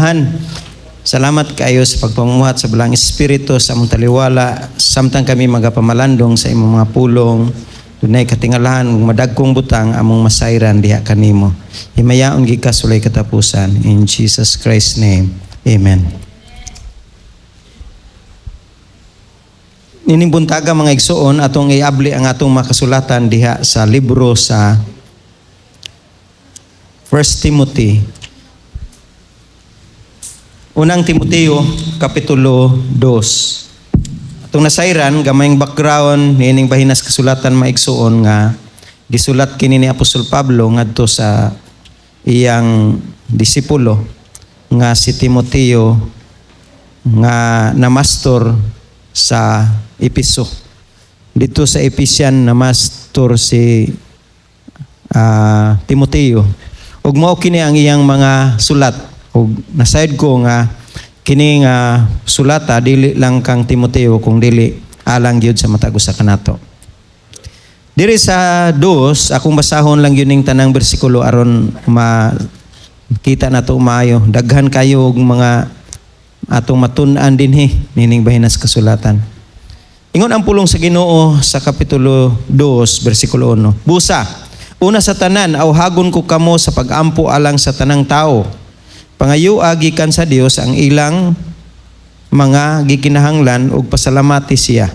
Amahan. Salamat kaayo sa pagpamuhat sa Balaang Espiritu sa among taliwala samtang kami magapamalandong sa imong mga pulong. Dunay katingalahan ug madagkong butang among masayran diha kanimo. Himayaon gyud ka sulay katapusan. In Jesus Christ's name. Amen. Nining buntaga, mga igsuon, atong iabli ang atong makasulatan diha sa libro sa 1 Timothy. Unang Timoteo, Kapitulo 2. Atong nasayran, gamayng background, niining bahinas kasulatan, mga igsuon, nga gisulat kini ni Apostol Pablo ngadto sa iyang disipulo nga si Timoteo nga namastor sa Episo. Dito sa Ephesian namastor si Timoteo. Ug mao kini ang iyang mga sulat. Ug nasayod ko nga kini nga sulata dili lang kang Timoteo kung dili alang gyud sa matag usa kanato. Diri sa dos, akong basahon lang yun ning tanang bersikulo aron makita nato maayo. Daghan kayo og mga atong matun-an dinhi nining bahinas kasulatan. Ingon ang pulong sa Ginoo sa kapitulo 2 bersikulo 1. "Busa, una sa tanan, awhagon ko kamo sa pagampo alang sa tanang tao. Pangayoa gikan sa Dios ang ilang mga gikinahanglan ug pasalamati siya.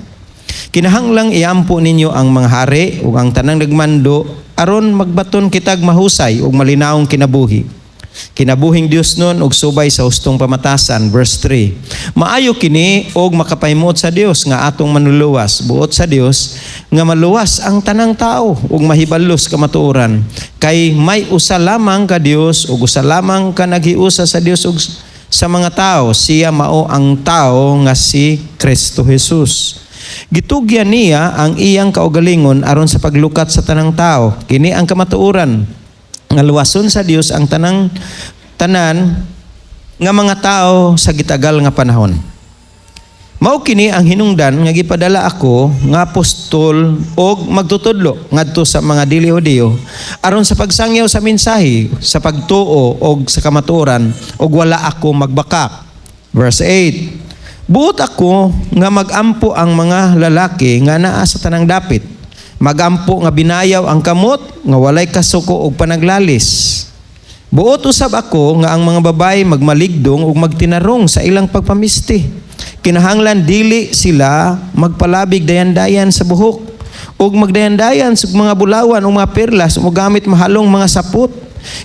Kinahanglang iampo ninyo ang mga hari ug ang tanang nagmando aron magbaton kitag mahusay ug malinawong kinabuhi. Kinabuhing Dios nun ug subay sa hustong pamatasan." Verse 3. "Maayo kini og makapahimuot sa Dios nga atong manluluwas. Buot sa Dios nga maluwas ang tanang tao ug mahibalos kamatuoran. Kay may usa lamang ka Dios ug usa lamang ka naghiusa sa Dios ug sa mga tao. Siya mao ang tao nga si Kristo Jesus. Gitugyan niya ang iyang kaugalingon aron sa paglukat sa tanang tao. Kini ang kamatuoran nga luwason sa Dios ang tanang tanan nga mga tao sa gitagal nga panahon. Mao kini ang hinungdan nga gipadala ako nga apostol og magtutudlo ngadto sa mga dili Hudiyo aron sa pagsangyaw sa mensahe sa pagtuo og sa kamatuoran ug wala ako magbakak." Verse 8. "Buot ako nga magampo ang mga lalaki nga naa sa tanang dapit. Magampo nga binayaw ang kamot, nga walay kasuko og panaglalis. Buot usab ako nga ang mga babae magmaligdong ug magtinarong sa ilang pagpamisti. Kinahanglan dili sila magpalabig dayan-dayan sa buhok ug magdayan-dayan sa mga bulawan o mga perlas o gamit mahalong mga sapot.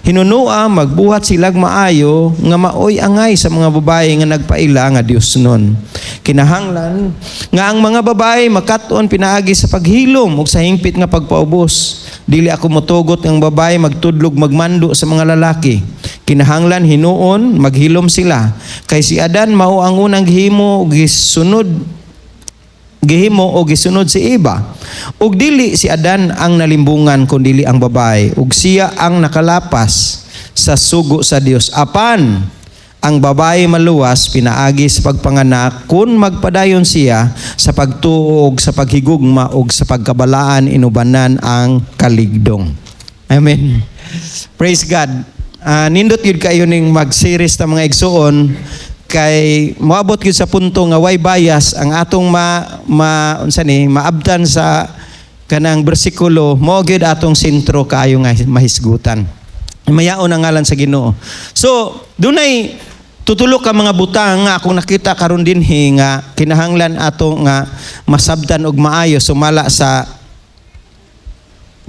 Hinunua magbuhat silag maayo nga maoy angay sa mga babae nga nagpaila nga Dios nun. Kinahanglan nga ang mga babae makat-on pinaagi sa paghilom ug sa hingpit nga pagpaubos. Dili ako motugot ang babae magtudlog magmando sa mga lalaki. Kinahanglan hinuon maghilom sila. Kay si Adan mao ang unang gihimo ug gisunod gihimo o gisunod si Eva. Ug dili si Adan ang nalimbungan kun dili ang babae ug siya ang nakalapas sa sugo sa Dios. Apan ang babae maluwas pinaagi sa pagpanganak kung magpadayon siya sa pagtuo ug sa paghigugma ug sa pagkabalaan inubanan ang kaligdong." Amen. Praise God. Nindot gyud kayo ning mag-series ta, mga igsuon, kay moabot gyud sa punto nga way bias ang atong ma, ma unsa ni maabtan sa kanang bersikulo mo gyud atong sentro kaayo nga mahisgutan. Mayaon ang ngalan sa Ginoo. So, dunay tutulo ka mga butang nga akong nakita karon dinhi nga kinahanglan ato nga masabtan og maayo sumala sa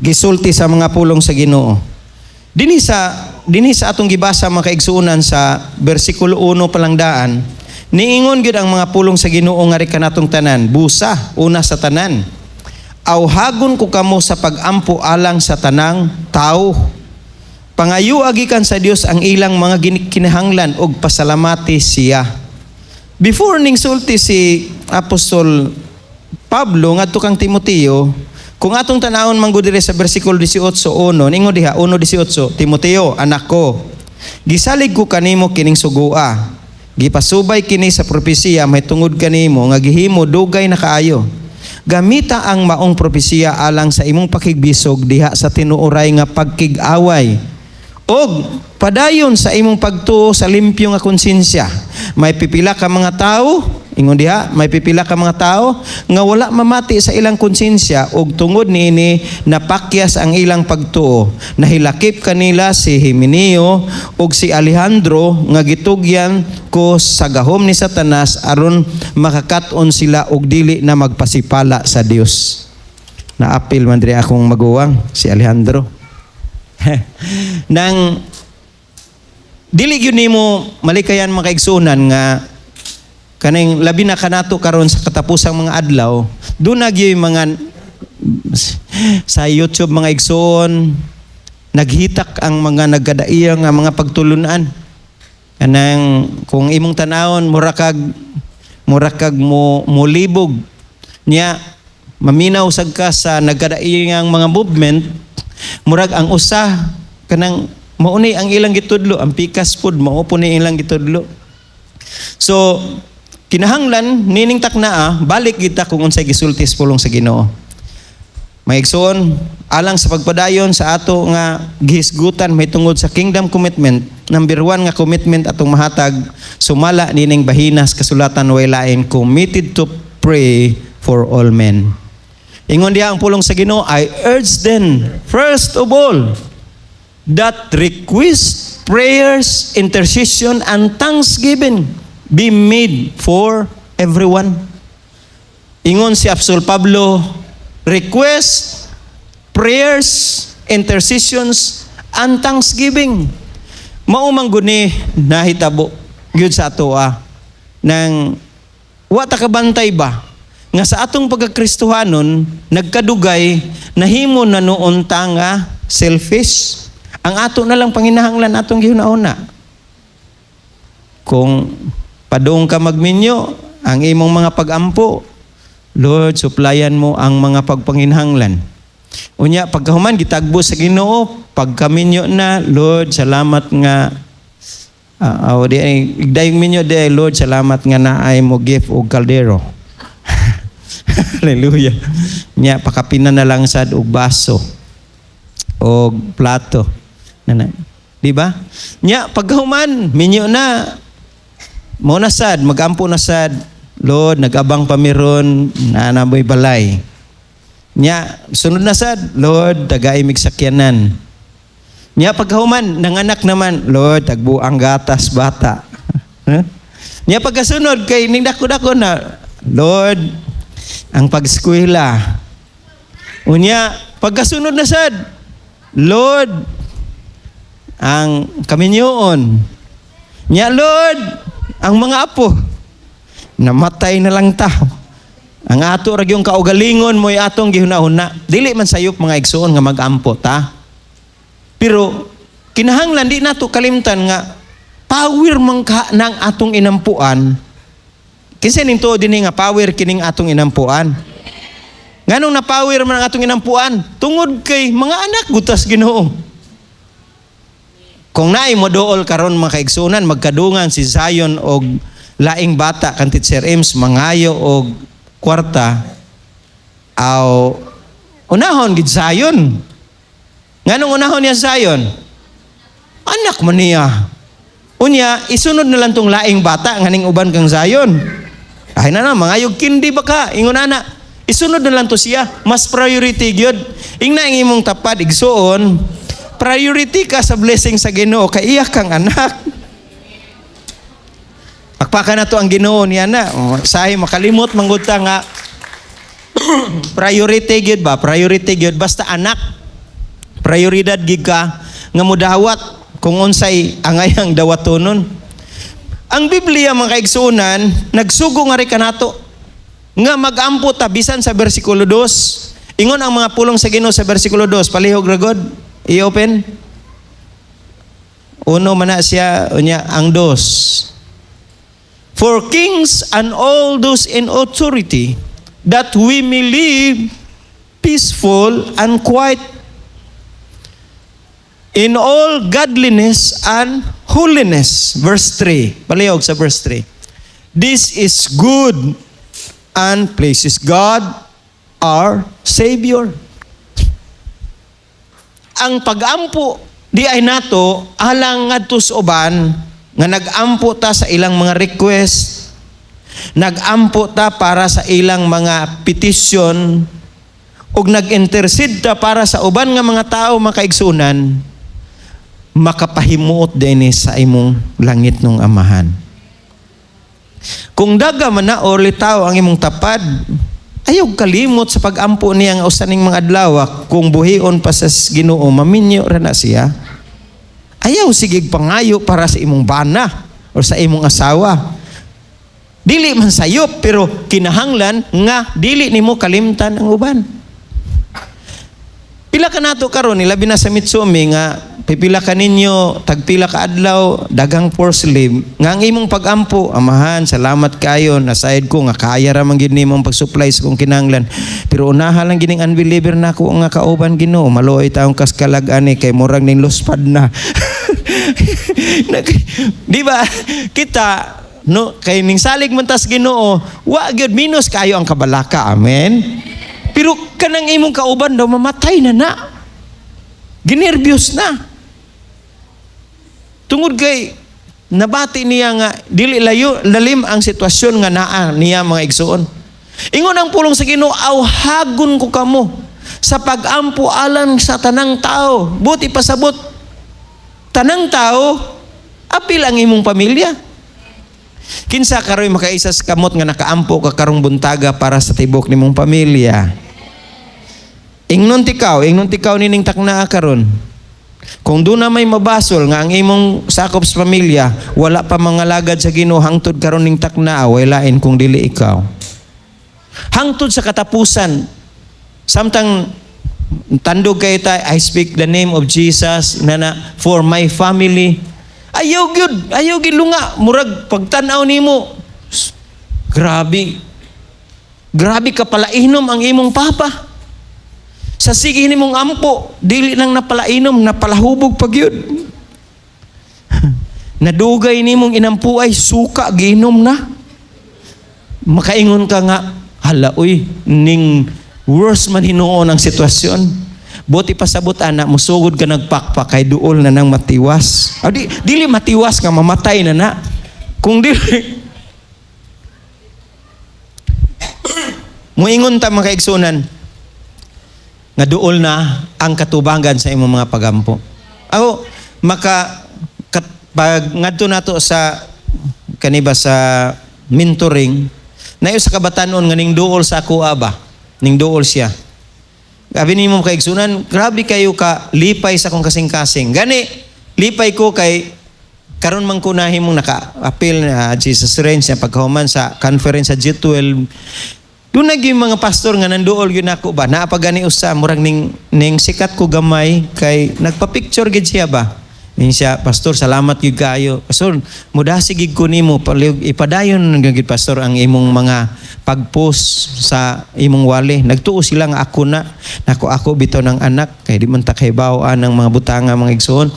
gisulti sa mga pulong sa Ginoo. Dinhi sa atong gibasa, mga kaigsuonan, sa bersikulo 1 pa lang daan, niingon gyud ang mga pulong sa Ginoo nga ri kanatong tanan, "Busa, una sa tanan. Awhagon ko kamo sa pagampo alang sa tanang tao. Pangayo gikan sa Dios ang ilang mga kinahanglan ug pasalamati siya." Before ning sulti si Apostol Pablo ngadto kang Timoteo, kung atong tanawon man gud diri sa bersikulo 18:1, ningon diha 1:18, "Timoteo, anak ko, gisalig ko kanimo kining sugua. Gipasubay kini sa propesiya mahitungod kanimo nga gihimo dugay na kaayo. Gamita ang maong propesiya alang sa imong pakigbisog diha sa tinuoray nga pagkig-away. Og padayon sa imong pagtuo sa limpyo nga konsensya. May pipila ka mga tawo, ingon diha, may pipila ka mga tawo nga wala mamati sa ilang konsensya ug tungod niini napakyas ang ilang pagtuo. Nahilakip kanila si Himeneo ug si Alejandro nga gitugyan ko sa gahom ni Satanas aron makakat-on sila og dili na magpasipala sa Dios. Naapil man diri akong maguwang si Alejandro. Nang dili gyud nimo malikayan, mga kaigsuonan, nga kaning labi na kanato karon sa katapusang mga adlaw, duna gyud mga sa YouTube, mga igsoon, naghitak ang mga nagkadaiya nga mga pagtulunan. Kanang kung imong tanawon, mura kag mo molibog niya, maminaw sad ka sa nagkadaiyang mga movement, murag ang usa kanang mauni ang ilang gitudlo, ang pikas pud mao po ni ilang gitudlo. So kinahanglan nining taknaa, balik kita kung unsay gisulti sa pulong sa Ginoo. Mga igsoon, alang sa pagpadayon sa ato nga gihisgutan mahitungod sa kingdom commitment, number one nga commitment atong mahatag, sumala nining bahinas kasulatan, way lain, committed to pray for all men. Ingon diha ang pulong sa Ginoo, "I urge then, first of all, that request, prayers, intercession, and thanksgiving be made for everyone." Ingon si Apostol Pablo, request, prayers, intercessions, and thanksgiving. Mao man gud ni nahitabo gyud sa atoa nang wa ta kabantay ba nga sa atong pagkakristohanon nagkadugay, nahimo na noon ta nga selfish. Ang ato na lang panginahanglan atong gihuna-huna. Kung padung ka magminyo, ang imong mga pagampo, "Lord, suplayan mo ang mga pagpanginahanglan." Unya pagkahuman, gitagbo sa Ginoo, pagkaminyo na, "Lord, salamat nga oh, di ay dayong minyo di, Lord, salamat nga naay mo gift og kaldero." Hallelujah. Nya pakapina na lang sad og baso og plato. Nana. Di ba? Nya pagkahuman minyo na, mo na sad magampo na sad, "Lord, nagabang pa mi ron na namoy balay." Nya sunod na sad, "Lord, tagay mig sakyanan." Nya pagkahuman nanganak naman, "Lord, tagbo ang gatas bata." Huh? Nya pagkasunod kay ning dako-dako na, "Lord, ang pag-eskwela." Unya pagkasunod na sad, "Lord, ang kaminyoon." Nya, "Lord, ang mga apo." Namatay na lang ta. Ang ato ra gyung kaugalingon mo'y atong gihuna-huna. Dili man sayop, mga igsoon, nga mag-ampo ta. Pero kinahanglan di nato kalimtan nga power man ka ng atong inampuan. Kinsa ning tuo dinhi nga power kining atong inampuan? Nganong na power man ang atong inampuan? Tungod kay mga anak gud tas Ginoo. Kung naay mo dool karon, mga kaigsuonan, magkadungan si Zion og laing bata kan Teacher Ems, mangayo og kwarta, aw unahon gid Zion. Nganong unahon niya Zion? Anak man niya. Unya, isunod na lang tong laing bata nganing uban kang Zion. Ay na na, mangayog kindi ba ka? Ingon ana. Isunod na lang to siya. Mas priority gyud. Ingna ang imong tapad, igsuon, priority ka sa blessing sa Ginoo kay iya kang anak. Pakpakan na to ang Ginoo niya na. Sahi makalimot manggod ta nga priority gyud ba? Priority gyud basta anak. Prioridad gyud ka nga mudawat kung unsay angayang dawatonon. Ang Biblia, mga kaigsuonan, nagsugo nga rin kanato nga magampo ta bisan sa bersikulo 2. Ingon ang mga pulong sa Ginoo sa bersikulo 2, palihog ra god. I-open. Uno man na siya, unya ang dos. "For kings and all those in authority, that we may live peaceful and quiet in all godliness and holiness." Verse 3. Palihog sa verse 3. "This is good and pleases God our Savior." Ang pagampo Di ay nato alang ngadto sa uban nga nag-ampo ta sa ilang mga request, nag-ampo ta para sa ilang mga petisyon, ug nag-intercede ta para sa uban nga mga tao, makaigsunan, makapahimuot din sa imong langit nung Amahan. Kung daga man na or litaw ang imong tapad, ayaw kalimot sa pag-ampo niya nga usa ning mga adlaw, kung buhion pa sa Ginoo, maminyo ra na siya. Ayaw sige pangayo para sa imong bana or sa imong asawa. Dili man sayop, pero kinahanglan nga dili nimo kalimtan ang uban. Pila ka nato karon, labi na sa Mitsumi, nga pipila ka ninyo, tagpila ka adlaw, daghang force leave, nga ang imong pagampo, "Amahan, salamat kayo, nasayod ko nga kaya ra man gid nimo ang pag-supply sa kong kinahanglan. Pero unaha lang gining unbeliever nako nga kauban, Ginoo, maluoy taong kaskalag ani kay murag ning luspad na." Di ba? Kita no kay ning salig man tas Ginoo, wa gyud minus kayo ang kabalaka. Amen. Pero kanang imong kauban daw mamatay na na. Ginerbyos na. Tungod kay nabati niya nga dili layo lalim ang sitwasyon nga naa niya, mga igsuon. Ingon ang pulong sa Ginoo, "Awhagon ko kamo sa pagampo alang sa tanang tao." Buti pasabot tanang tao, apil ang imong pamilya. Kinsa karoy makaisa sa kamot nga nakaampo ka karong buntaga para sa tibok nimong pamilya? Ingnon tikaw nining taknaa karon. Kung doon na may mabasol nga ang imong sakop sa pamilya, wala pa mga lagad sa Ginoo hangtod karon ning taknaa, way lain kung dili ikaw. Hangtod sa katapusan, samtang tandog kay ta, "I speak the name of Jesus na for my family." Ayaw gyud, ayaw gyud lunga, murag pagtan-aw nimo. Grabe. Grabe ka palainom ang imong papa. Sa sige nimong ampo, dili lang napalainom, napalahubog pa gyud. Nadugay nimong inampo ay suka giinom na. Makaingon ka nga, "Hala uy, ning worse man hinuon ang sitwasyon." Buti pasabot ana, musugod ka nagpakpak kay duol na nang matiwas. Ah, di, dili matiwas nga mamatay na na. Kung dili muingon ta, mga kaigsunan, nga duol na ang katubangan sa imong mga pagampo. Ako maka kat, pag ngadto nato sa kaniba sa mentoring, nayo sa kabatanon nga ning duol sa ako ba, ning duol siya. Sabi nimo, kaigsunan, grabe kayo ka lipay sa akong kasing-kasing. Gani, lipay ko kay karon man ko nahimong naka-appeal na Jesus Range na pagkahuman sa conference sa G12. Doon na gyud mga pastor nga nanduol gyud nako ba. Naa pa gani usa, murag ning sikat ko gamay kay nagpa-picture gid siya ba. Ning siya, "Pastor, salamat gyud kayo. Pastor, mudasi gid ko nimo, palihog ipadayon gyud, pastor, ang imong mga pag-post sa imong wali." Nagtuo sila nga ako na. Nako, ako bitaw ng anak kay di man ta kahibaw-an ng mga butanga, mga igsoon.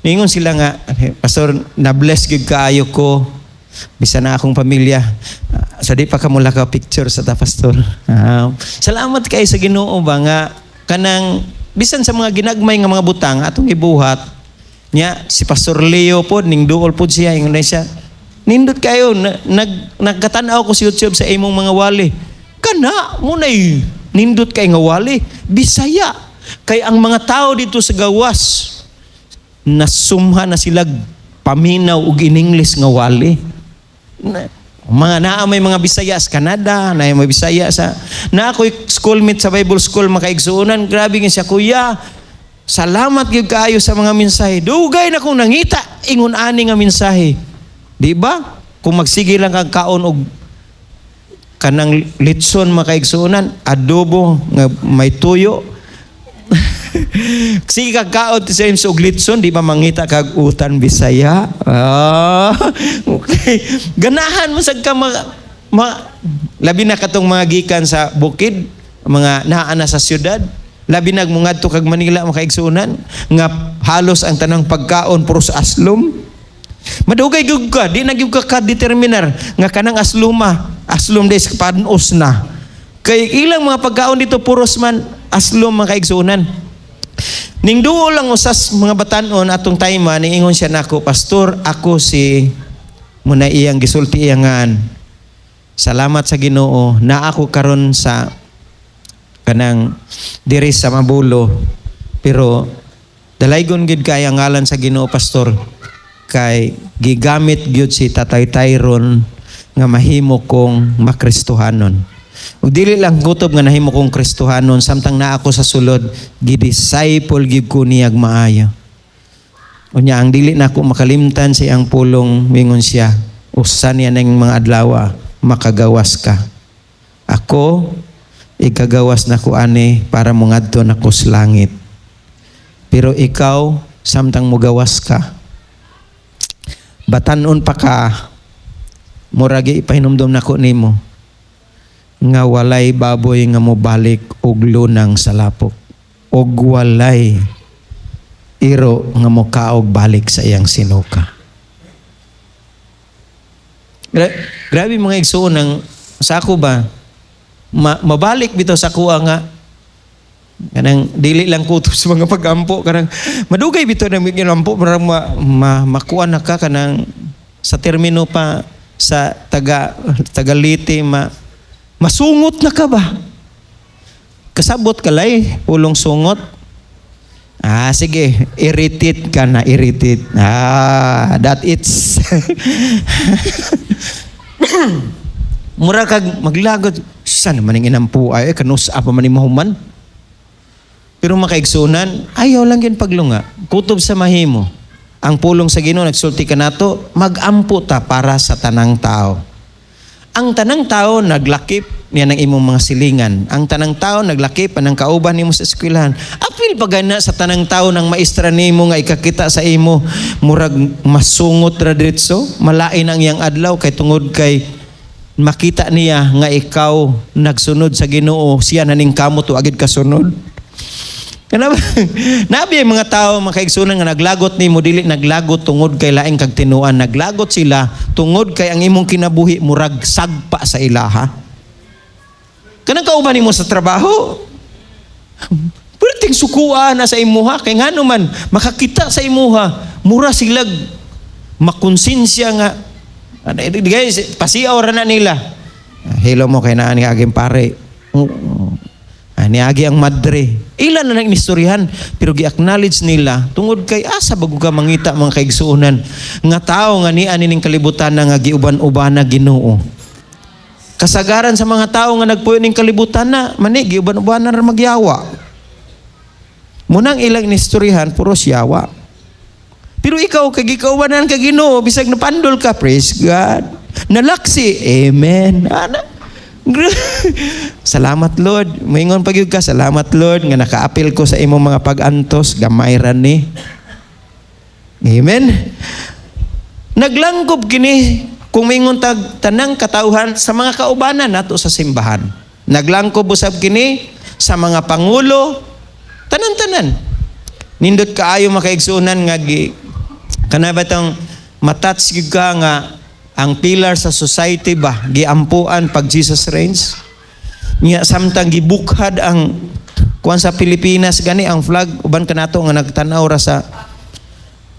Ningon sila nga, "Pastor, na-bless gyud kaayo ko. Bisan na akong pamilya. Ah, sa di pa kamula ka picture sa ta, pastor." Ah, salamat kay sa Ginoo ba nga kanang bisan sa mga ginagmay nga mga butang atong ibuhat niya. Si Pastor Leo pod ning duol pod siya. Ingon na siya, "Nindot kayo na, nagkatanaw ko sa YouTube sa imong mga wali kana mo nay nindot kay nga wali Bisaya kay ang mga tao dito sa gawas nasumha na sila paminaw og in English nga wali." Na, mga naa may mga Bisaya sa Canada, naa may Bisaya sa na ako'y schoolmate sa Bible school, makaigsuonan, grabe nga siya, "Kuya, salamat gyud kaayo sa mga mensahe. Dugay na kong nangita ingon ani nga mensahe." Di ba? Kung magsige lang kag kaon og kanang litson, makaigsuonan, adobo nga may tuyo. Sige kag kaon ti James og litson, di ba mangita kag utan Bisaya? Ah, okay. Ganahan mo sad ka labi na katong mga gikan sa bukid, mga naa na sa syudad. Labi na mungadto kag Manila, makaigsuonan, nga halos ang tanang pagkaon puro sa aslom. Madugay gyud ka, di na gyud ka ka-determinar nga kanang asluma, aslom des panos na. Kay ilang mga pagkaon dito puros man aslom, mga kaigsuonan. Ning duol lang usas mga batanon atong time, niingon siya nako, "Pastor, ako si muna," iyang gisulti iyang ngan. "Salamat sa Ginoo na ako karon sa kanang diri sa Mabulo, pero dalaygon gid kay ang ngalan sa Ginoo, Pastor, kay gigamit gyud si Tatay Tyron nga mahimo kong makristohanon. Ug dili lang kutob nga nahimo kong Kristohanon, samtang naa ako sa sulod, gidisciple gyud ko niyag maayo. Unya ang dili nako makalimtan sa iyang pulong, mingon siya, usa niya ng mga adlaw makagawas ka. Ako ikagawas nako ani para mongadto nako sa langit. Pero ikaw, samtang mugawas ka, batanon pa ka, muragi ipahinumdom nako nimo nga walay baboy nga mobalik og lunang sa lapok og walay iro nga mokaog balik sa iyang sinuka." Grabe mga igsuon ng sa ako ba, mabalik bitaw sa kuha nga kanang dili lang kutob sa mga pagampo, kanang madugay bitaw na ginampo para makuha na ka, kanang sa termino pa sa taga tagaliti, masungot na ka ba? Kasabot kalay pulong sungot? Ah, sige, irritate ka na, irritate. Ah, that it's mura kag maglagot sa naman ang inampo ay kanus pa man ni mahuman. Pero makaigsunan, ayaw lang yun paglunga. Kutob sa mahimo. Ang pulong sa Ginoo nagsulti kanato, magampo ta para sa tanang tao. Ang tanang tao naglakip niya ng imong mga silingan. Ang tanang tao naglakip anang kauban nimo sa eskwelahan. Apil pa gana sa tanang tao ng maestra nimo nga ikakita sa imo murag masungot ra diretso, malain ang iyang adlaw kay tungod kay makita niya nga ikaw nagsunod sa Ginoo, siya na ning kamot o agid kasunod. Kana ba? Nabi ang mga tao, makaigsunan, nga naglagot nimo, dili naglagot tungod kay laing kag tinuan, naglagot sila tungod kay ang imong kinabuhi murag sagpa sa ilaha. Kanang kauban nimo sa trabaho, perting sukua na sa imuha kay ngano man makakita sa imuha mura silag makonsensya nga ano, guys, pasiaw ra na nila. Hello mo kay naa ni aging pare. Ah, niagi ang madre. Ilan na nang istoryahan, pero gi-acknowledge nila tungod kay asa bago ka mangita, mga kaigsuonan, nga tao nga niya ning kalibutan na nga giuban-uban na Ginoo. Kasagaran sa mga tao nga nagpuyo ning kalibutan na mani giuban-uban na ra magyawa. Munang ilang inistoryahan puro siyawa. Pero ikaw kay gikaubanan ka Ginoo, bisag napandol ka, praise God. Nalaksi, amen. Ana. Salamat, Lord. Moingon pa gyud ka, salamat, Lord, nga nakaapil ko sa imong mga pag-antos, gamay ra ni. Amen. Naglangkob kini kung mingon tag tanang katauhan sa mga kaubanan nato sa simbahan. Naglangkob usab kini sa mga pangulo, tanan-tanan. Nindot kaayo, makaigsuonan, nga gi kana ba tong matouch gyud ka nga ang pillar sa society ba giampuan pag Jesus reigns. Nya samtang gibukhad ang kuan sa Pilipinas gani, ang flag, uban kanato nga nagtan-aw ra sa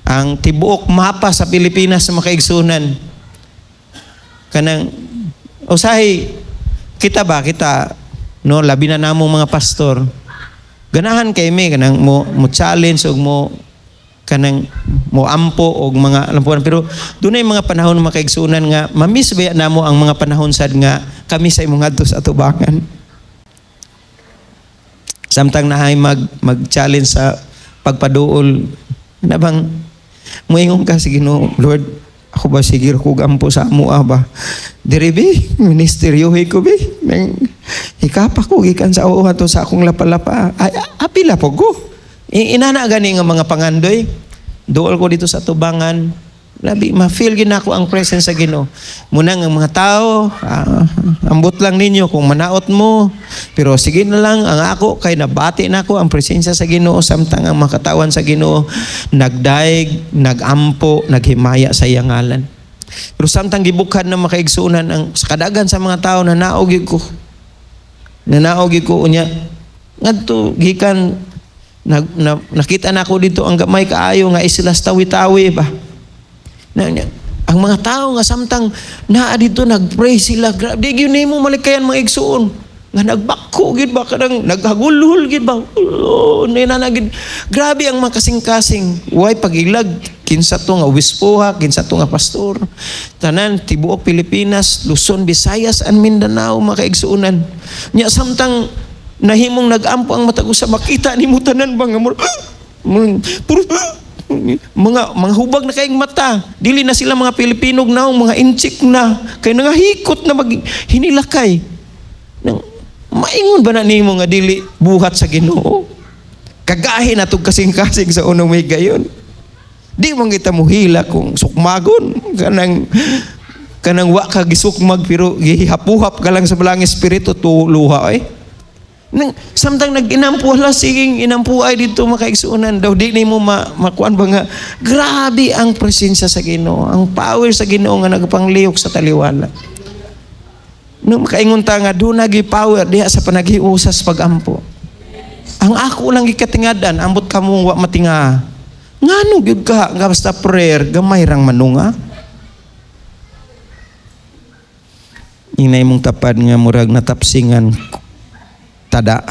ang tibuok mapa sa Pilipinas sa makaigsunan, kanang usahay kita ba, kita no, labi na namong mga pastor, ganahan kay mi kanang mo mo challenge ug mo kanang mo ampo og mga lampuan, pero dunay mga panahon, makaigsunan, nga mamiss ba namo ang mga panahon sad nga kami sa imong ngadto sa atubangan samtang nahay mag mag-challenge sa pagpaduol na bang muingon ka sa Ginoo, "Lord, ako ba sige ko gampo sa amoa ba diri bi ministeryohe ko bi nang hikapa ko gikan sa oo to sa akong lapalapa ay apila po ko." Inana gani nga mga pangandoy, duol ko dito sa tubangan, labi ma-feel gid nako ang presence sa Ginoo. Muna nga mga tao, ambot lang ninyo kung manaot mo, pero sige na lang, ang ako kay nabati nako ang presensya sa Ginoo samtang ang makatawan sa Ginoo nagdaig, nagampo, naghimaya sa iyang ngalan. Pero samtang gibukhad na, makaigsuonan, ang sa kadagan sa mga tao na naog gyud ko. Nanaog gyud ko unya ngadto gikan Nakita na ako dito ang gamay kaayo nga isla sa Tawi-Tawi ba. Ang mga tao nga samtang naa dito nagpray sila, grabe di gyud nimo malikayan, mga igsuon, nga nagbako gyud ba, kanang naghagulhol gyud ba. Oh, nina na gyud, grabe ang mga kasing-kasing, way pagilag kinsa to nga obispoha, kinsa to nga pastor, tanan tibuok Pilipinas, Luzon, Visayas and Mindanao, mga kaigsuonan. Nya samtang nahimong nagampo ang matag usa, makita nimo tanan ba nga puro mga hubag na kayong mata, dili na sila mga Pilipino naong, mga Intsik na kay nangahikot na mag hinilakay. Nang maingon ba na nimo nga dili buhat sa Ginoo? Kagahi na tog kasing-kasing sa unong may gayon. Di man kita muhila kung sukmagon, kanang kanang wa ka gisukmag pero gihapuhap ka lang sa balang espiritu, tuluha eh. Nang samtang nag-inampo, hala, siging inampo ay dito, makaigsuonan, daw di nimo makuan ba nga grabe ang presensya sa Ginoo, ang power sa Ginoo nga nagapanglihok sa taliwala. Nung makaingon ta nga doon nagi power diha sa panaghiusas pagampo. Ang ako lang gikatingadan, ambot kamong wa matinga. Ngano gyud ka nga basta prayer gamay rang manunga? Inay mong tapad nga murag natapsingan tada.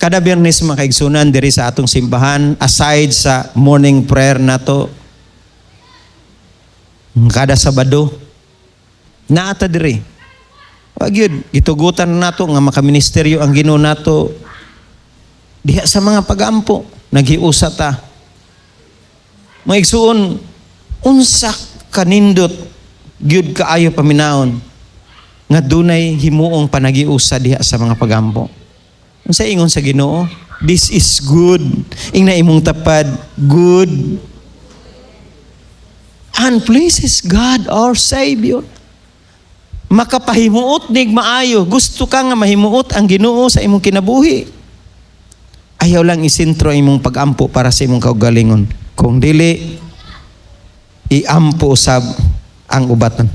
Kada Biyernes, mga kaigsunan, diri sa atong simbahan, aside sa morning prayer nato kada Sabado, naata diri. Wa gyud gitugutan nato nga makaministeryo ang Ginoo nato diha sa mga pagampo, naghiusa ta. Mga igsuon, unsa kanindot gyud kaayo paminaon nga dunay himuong panaghiusa diha sa mga pagampo. Unsa ingon sa Ginoo? This is good. Ingna imong tapad, good. And pleases God our Savior. Makapahimuot nig maayo. Gusto ka nga mahimuot ang Ginoo sa imong kinabuhi. Ayaw lang isentro ang imong pagampo para sa imong kaugalingon. Kung dili, iampo sab ang ubatan.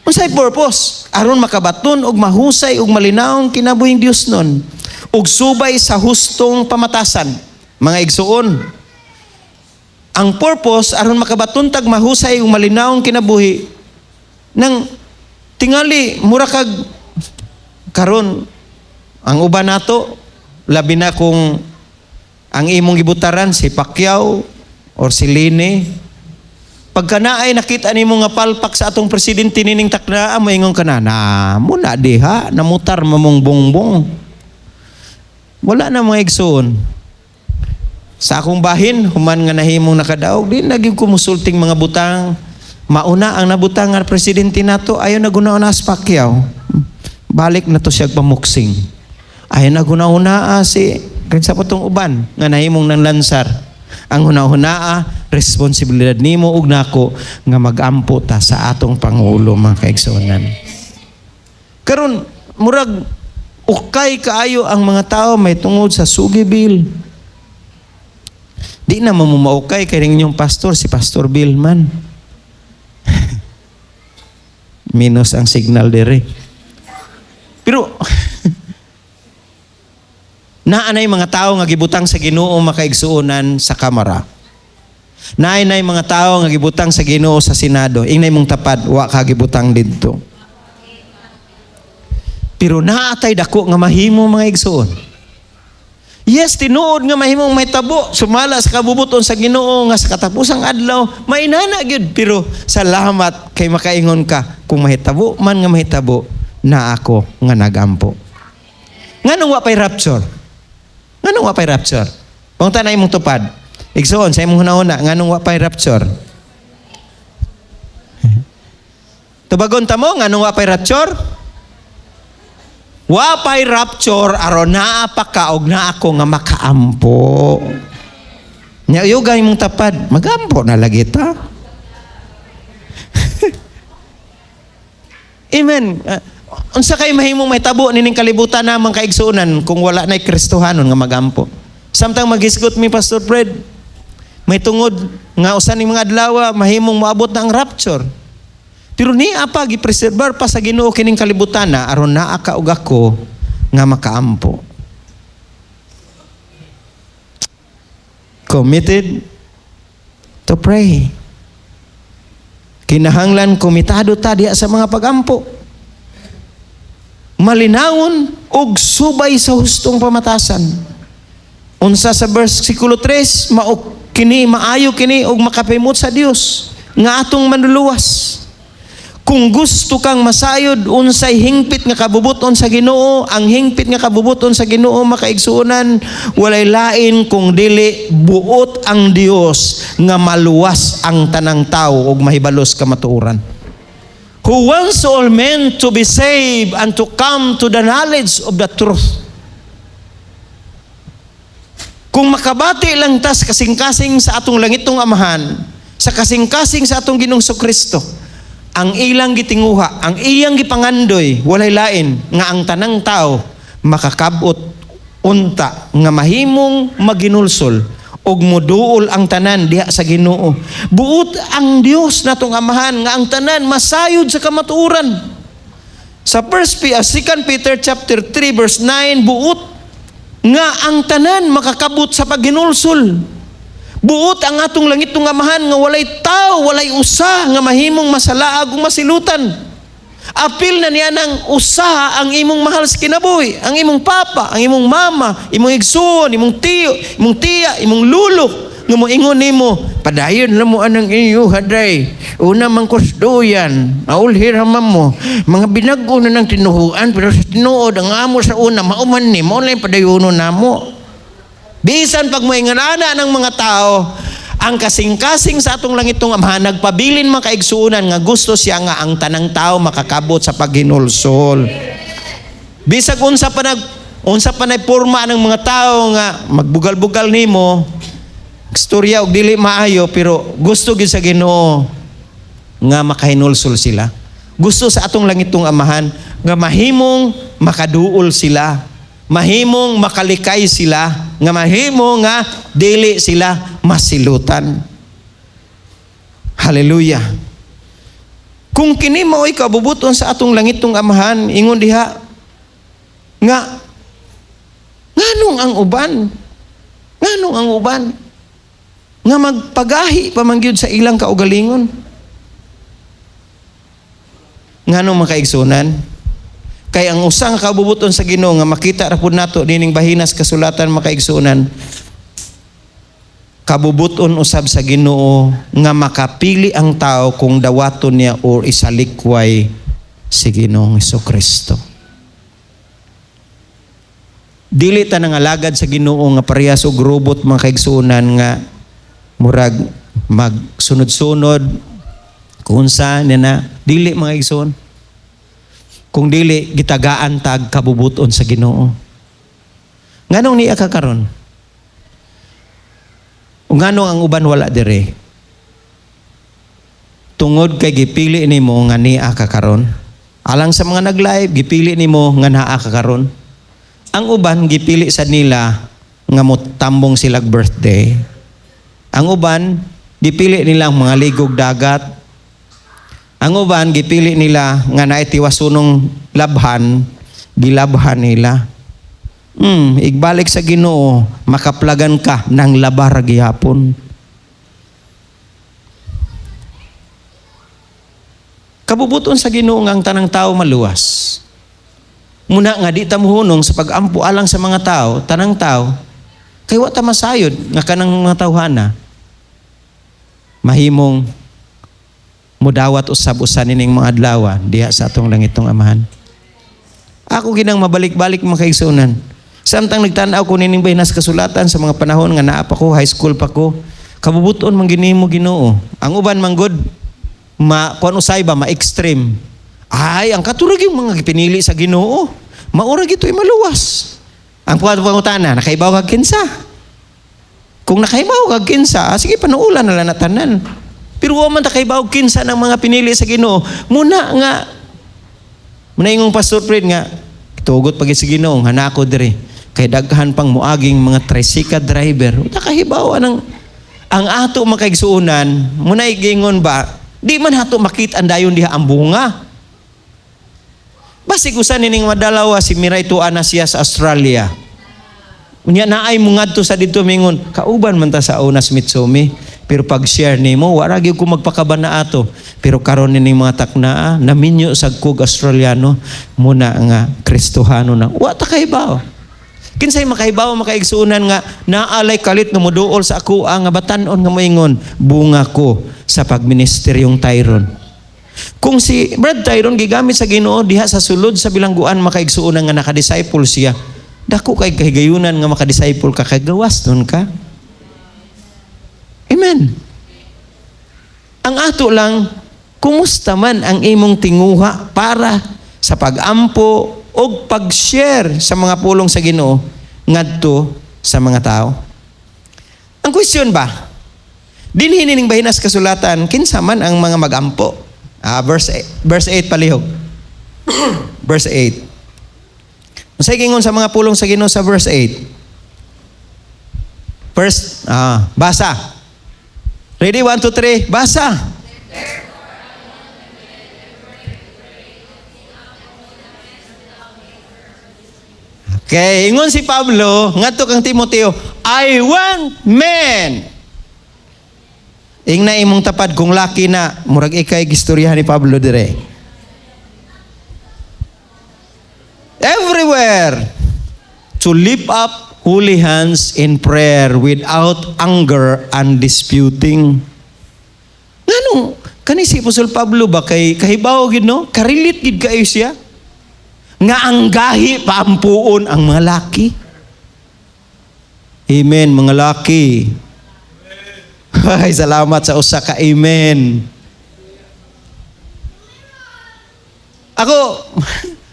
Unsay purpose? Aron makabaton og mahusay og malinawong kinabuhing Dios nun, ug subay sa hustong pamatasan. Mga igsuon, ang purpose aron makabaton tag mahusay ug malinawong kinabuhi nang tingali mura kag karon ang uban nato, labi na kung ang imong gibutaran si Pacquiao or si Leni, pagka naay nakita nimo nga palpak sa atong presidente nining taknaa, moingon ka na, na muna diha namutar mamong bongbong. Wala na, mga igsoon. Sa akong bahin, human nga nahimong nakadaog, di na gyud ko musulting mga butang. Mauna ang nabutang nga presidente nato, ayo na guna sa Pacquiao. Balik na to siya pamuksing. Ayo na guna si kinsa pa tong uban nga nahimong nang lansar. Ang huna-hunaa, responsibilidad nimo ug nako nga magampo ta sa atong pangulo, mga kaigsuonan. Karon murag ukay kaayo ang mga tao may tungod sa Sugi Bill. Di na mamumaukay kay inyong pastor si Pastor Bill man. Minus ang signal dire. Pero naa nay mga tao nga gibutang sa Ginoo, makaigsuonan, sa Kamara. Naay nay mga tao nga gibutang sa Ginoo sa Senado. Ingnay mong tapad, wa ka gibutang didto. Pero naatay dako nga mahimo, mga igsuon. Yes, tinuod nga mahimong may tabo sumala sa kabubuton sa Ginoo nga sa katapusang adlaw mainana gyud, pero salamat kay makaingon ka kung mahitabo man nga mahitabo na ako nga nagampo. Nganong wa pay rapture? Nganong wa pay rapture? Pangutan na imong tupad. Igsuon, sa imong hunahuna, nganong wa pay rapture? Tubagon ta mo, nganong wa pay rapture? Wa pay rapture aron naa pa ka og naa ako nga makaampo. Nya yuga imong tapad, magampo na lagi ta. Amen. Unsa kay mahimong mahitabo nining kalibutan namang kaigsuonan kung wala na'y Kristohanon nga magampo? Samtang maghisgot mi, Pastor Fred, may tungod nga usa ning mga adlaw mahimong moabot na ang rapture. Pero niya pa gipreserbar pa sa Ginoo kining kalibutan na aron naa ka ug ako nga makaampo. Committed to pray. Kinahanglan komitado ta diha sa mga pagampo. Malinawon og subay sa hustong pamatasan. Unsa sa versikulo 3, mao kini, maayo kini og makapimot sa Dios nga atong manluluwas. Kung gusto kang masayod unsay hingpit nga kabubuton sa Ginoo, ang hingpit nga kabubuton sa Ginoo, makaigsuonan, walay lain kung dili buot ang Dios nga maluwas ang tanang tawo ug mahibalos kamatuoran. Who wants all men to be saved and to come to the knowledge of the truth. Kung makabati lang tas kasing-kasing sa atong langitong Amahan, sa kasing-kasing sa atong Ginoong Kristo, ang ilang gitinguha, ang iyang gipangandoy, walay lain nga ang tanang tao makakabot unta nga mahimong maginulsol og muduol ang tanan diha sa Ginoo. Buot ang Dios natong Amahan nga ang tanan masayod sa kamatuoran. Sa 1 2 Peter chapter 3 verse 9, buot nga ang tanan makakabot sa paghinulsol. Buot ang atong langitong Amahan nga walay tao, walay usa nga mahimong masalaag ug masilutan. Apil na niya ng usa ang imong mahal sa kinabuhi, ang imong papa, ang imong mama, imong igsuon, imong tiyo, imong tiya, imong lulo, nga moingon nimo, "Padayon lang mo anang inyo haday. Una man kusduyan, maulhir man mo. Mga binago na ng tinuhuan, pero sa tinuod, ang amo sa una, mauman ni, mao lang padayono namo." Bisan pag moinganana ng mga tao, ang kasing-kasing sa atong langitong Amahan, nagpabilin, mga kaigsuonan, nga gusto siya nga ang tanang tao makakabot sa paghinulsol. Bisag unsa pa nay porma ng mga tao nga magbugal-bugal nimo, istorya og dili maayo, pero gusto gyud sa Ginoo nga makahinulsol sila. Gusto sa atong langitong Amahan nga mahimong makaduol sila, mahimong makalikay sila, nga mahimo nga dili sila masilutan. Hallelujah. Kung kini mao'y kabubuton sa atong langitong Amahan, ingon diha nga nganong ang uban nga magpagahi pa man gyud sa ilang kaugalingon? Nganong, mga kaigsunan? Kay ang usang kabubuton sa Ginoo nga makita ra pud nato dining bahinas kasulatan, mga kaigsuonan, kabubuton usab sa Ginoo nga makapili ang tao kung dawaton niya or isalikway si Ginoong Kristo. Dili ta nangalagad sa Ginoo nga parehas og robot, mga kaigsuonan, nga murag magsunod-sunod kung unsa niya na dili, mga igsoon. Kung dili gitagaan tag kabubuton sa Ginoo. Nganong niya ka karon? Ug nganong ang uban wala dire? Tungod kay gipili nimo nga niya ka karon. Alang sa mga nag-live, gipili nimo nga naa ka karon. Ang uban gipili sa nila nga motambong silag birthday. Ang uban gipili nila ang mga ligog dagat. Ang uban gipili nila nga naay tiwasunong labhan, gilabhan nila. Igbalik sa Ginoo, makaplagan ka ng labar gihapon. Kabubuton sa Ginoo nga ang tanang tao maluwas. Muna nga di ta mohunong sa pag-ampo alang sa mga tao, tanang tao, kay wa ta masayod nga kanang mga tawhana mahimong mudawat usab usa nining mga adlaw diha sa atong langitong Amahan. Ako ginang mabalik-balik, mga kaigsuonan. Samtang nagtan-aw ko nining bahinas kasulatan sa mga panahon nga naa pa ko, high school pa ko, kabubuton man ginimo Ginoo. Ang uban man gud ma kuan usay ba, ma-extreme. Ay, ang katurag yung mga pinili sa Ginoo, maura gito'y maluwas. Ang pangutana, nakaibaw kag kinsa? Kung nakaibaw kag kinsa, ah, sige, panuulan na lang na tanan. Pero wa man ta kaibaw kinsa ng mga pinili sa Ginoo. Muna nga muna ingong Pastor Fred nga tugot pag sa Ginoo hanako dire kay daghan pang muaging mga tricycle driver. Uta kahibaw anang ang ato makaigsuonan, muna igingon ba Di man hato makita ang dayon diha ang bunga. Basig usa nining madalawa si Miray tuwa na siya sa Australia. Unya naay mungadto sa didto mingon, kauban man ta sa Onas Mitsumi. Pero pag share nimo, wala gyud ko magpakaban na ato. Pero karon nining mga taknaa, naminyo sa kog Australiano, muna nga Kristohano na. Wa ta kahibaw. Kinsay makahibaw makaigsuonan nga naalay kalit nga moduol sa ako nga batan-on nga moingon, bunga ko sa pagministeryong Tyron. Kung si Brad Tyron gigamit sa Ginoo diha sa sulod sa bilangguan makaigsuonan nga nakadisciple siya. Dako kay kahigayunan nga makadisciple ka kay gawas nun ka. Amen. Ang ato lang, kumusta man ang imong tinguha para sa pag-ampo o pag-share sa mga pulong sa Ginoo ngadto sa mga tao? Ang question ba, dinhi nining bahinas kasulatan, kinsa man ang mga magampo? Verse 8 palihog. Verse 8. Unsay gingon sa mga pulong sa Ginoo sa verse 8? First, basa. Ready? 1, 2, 3. Basa. Okay, ingon si Pablo ngadto kang Timoteo, I want men. Ingna imong tapad kung laki na, murag ikay gistoryahan ni Pablo dire. Everywhere to lift up holy hands in prayer without anger and disputing. Nganong kani si Apostol Pablo ba kay kahibaw gid no? Karilit gid kayo siya. Nga ang gahi paampuon ang mga laki. Amen, mga laki. Ay, salamat sa usa ka amen. Ako,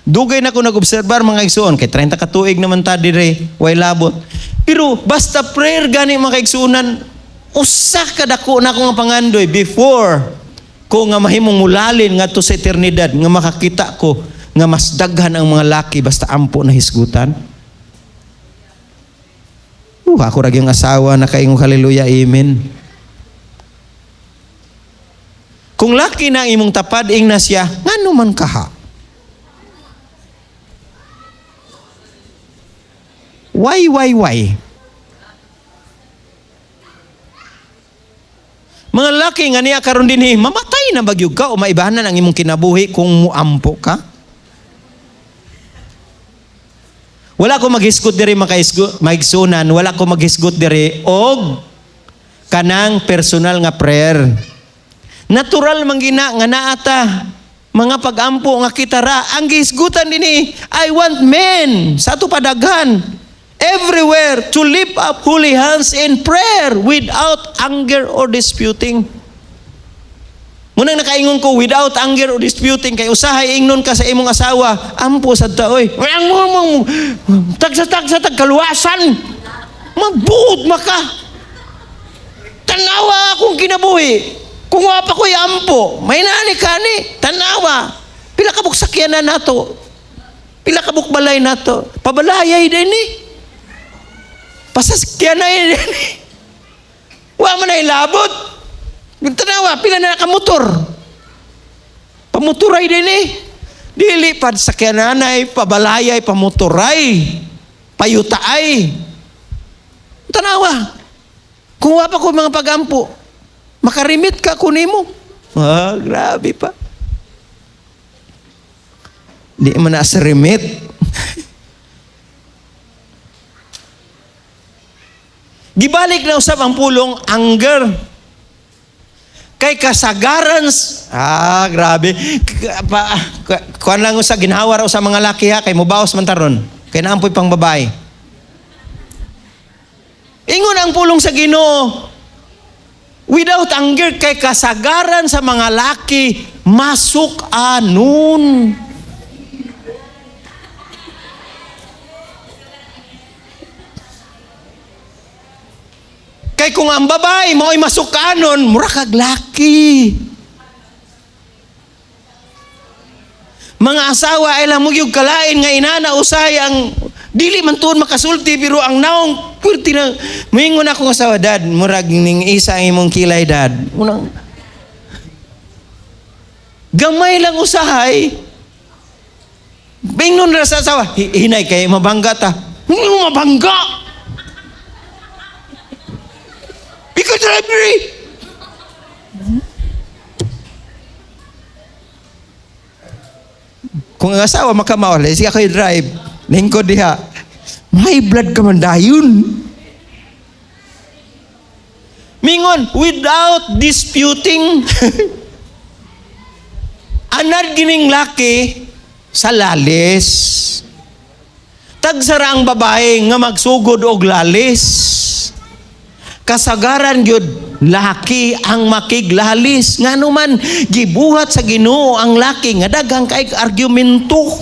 dugay na ko nag-obserbar mga igsuon kay 30 ka tuig naman ta dire, way labot. Pero basta prayer gani mga kaigsuonan, usa ka dako na ako nga pangandoy before ko nga mahimong mulalin ngadto sa eternidad nga makakita ko nga mas daghan ang mga laki basta ampo na hisgutan. Ako ra gyud asawa na kaingon hallelujah, amen. Kung laki na ang imong tapad ing na siya, ngano man kaha? Why? Mga laki nga niya karon dinhi, mamatay na bagyog ka o maibahanan ang imong kinabuhi kung muampo ka? Wala ko maghisgot diri maigsunan, wala ko maghisgot diri og kanang personal nga prayer. Natural man gina nga naata mga pag-ampo nga kita ra ang gihisgutan dinhi, I want men sa ato padaghan everywhere to lift up holy hands in prayer without anger or disputing. Munang nakaingon ko without anger or disputing kay usahay ingnon ka sa imong asawa, ampo sad ta oy. Tag sa tag kaluwasan. Magbuot maka. Tanawa akong kinabuhi. Kung wa pa ko'y ampo, may nani kani, tanawa. Pila ka buksakyanan nato. Pila ka bukbalay nato. Pabalayay din ni. Pasaskyanay din ni. Wa man ay labot. Tanawa, pila na nakamotor. Pamotoray din eh. Dili pad sakyananay, pabalayay, pamotoray, payutaay. Tanawa. Kung wa pa ko mga pagampo, makarimit ka kunimo. Ah, grabe pa. Di man na sa remit. Gibalik na usab ang pulong anger. Kay kasagaran, grabe. Kuan lang sa ginhawa raw sa mga laki ha, kay mubaos man taron. Kay naampoy pang babae. Ingon ang pulong sa Ginoo, without anger, kay kasagaran sa mga laki, masuk anon. Kay kung ang babae mao'y masukanon, mura kag laki. Mga asawa ay lang mo gyud kalain nga inana usahay ang dili man tuon makasulti pero ang naong pwerte na moingon akong asawa, dad, murag ning isa ang imong kilay, dad. Unang Gamay lang usahay. Bingnon ra sa asawa, "Hinay kay mabangga ta." Hindi mo mabangga. Ikaw driver eh. Kung ang asawa makamao, siya kayo drive. Lingkod diha. May blood ka man dayon. Mingon, without disputing. Anad gining laki sa lalis. Tagsara ang babae nga magsugod og lalis. Kasagaran gyud laki ang makiglalis. Ngano man gibuhat sa Ginoo ang laki nga daghang kay argumento.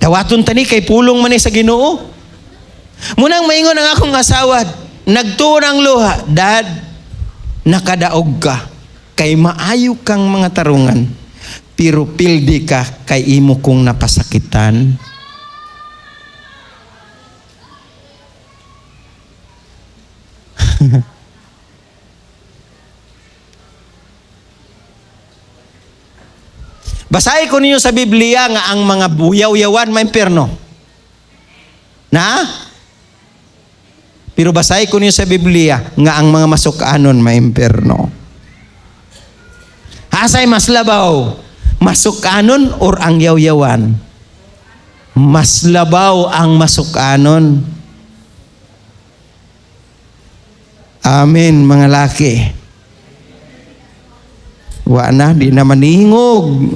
Dawaton tani kay pulong man ni sa Ginoo. Munang maingon ang akong asawa, nagtuon ang luha, "Dad, nakadaog ka kay maayo kang mga tarungan, pero pildi ka kay imo kong napasakitan." Basahin ko ninyo sa Biblia nga ang mga buyaw-yawan maimpierno. Na? Pero basahin ko ninyo sa Biblia nga ang mga masukanon maimpierno. Hasay mas labaw, masukanon or ang yaw-yawan? Mas labaw ang masukanon. Amen, mga laki. Wa na, di na maningog.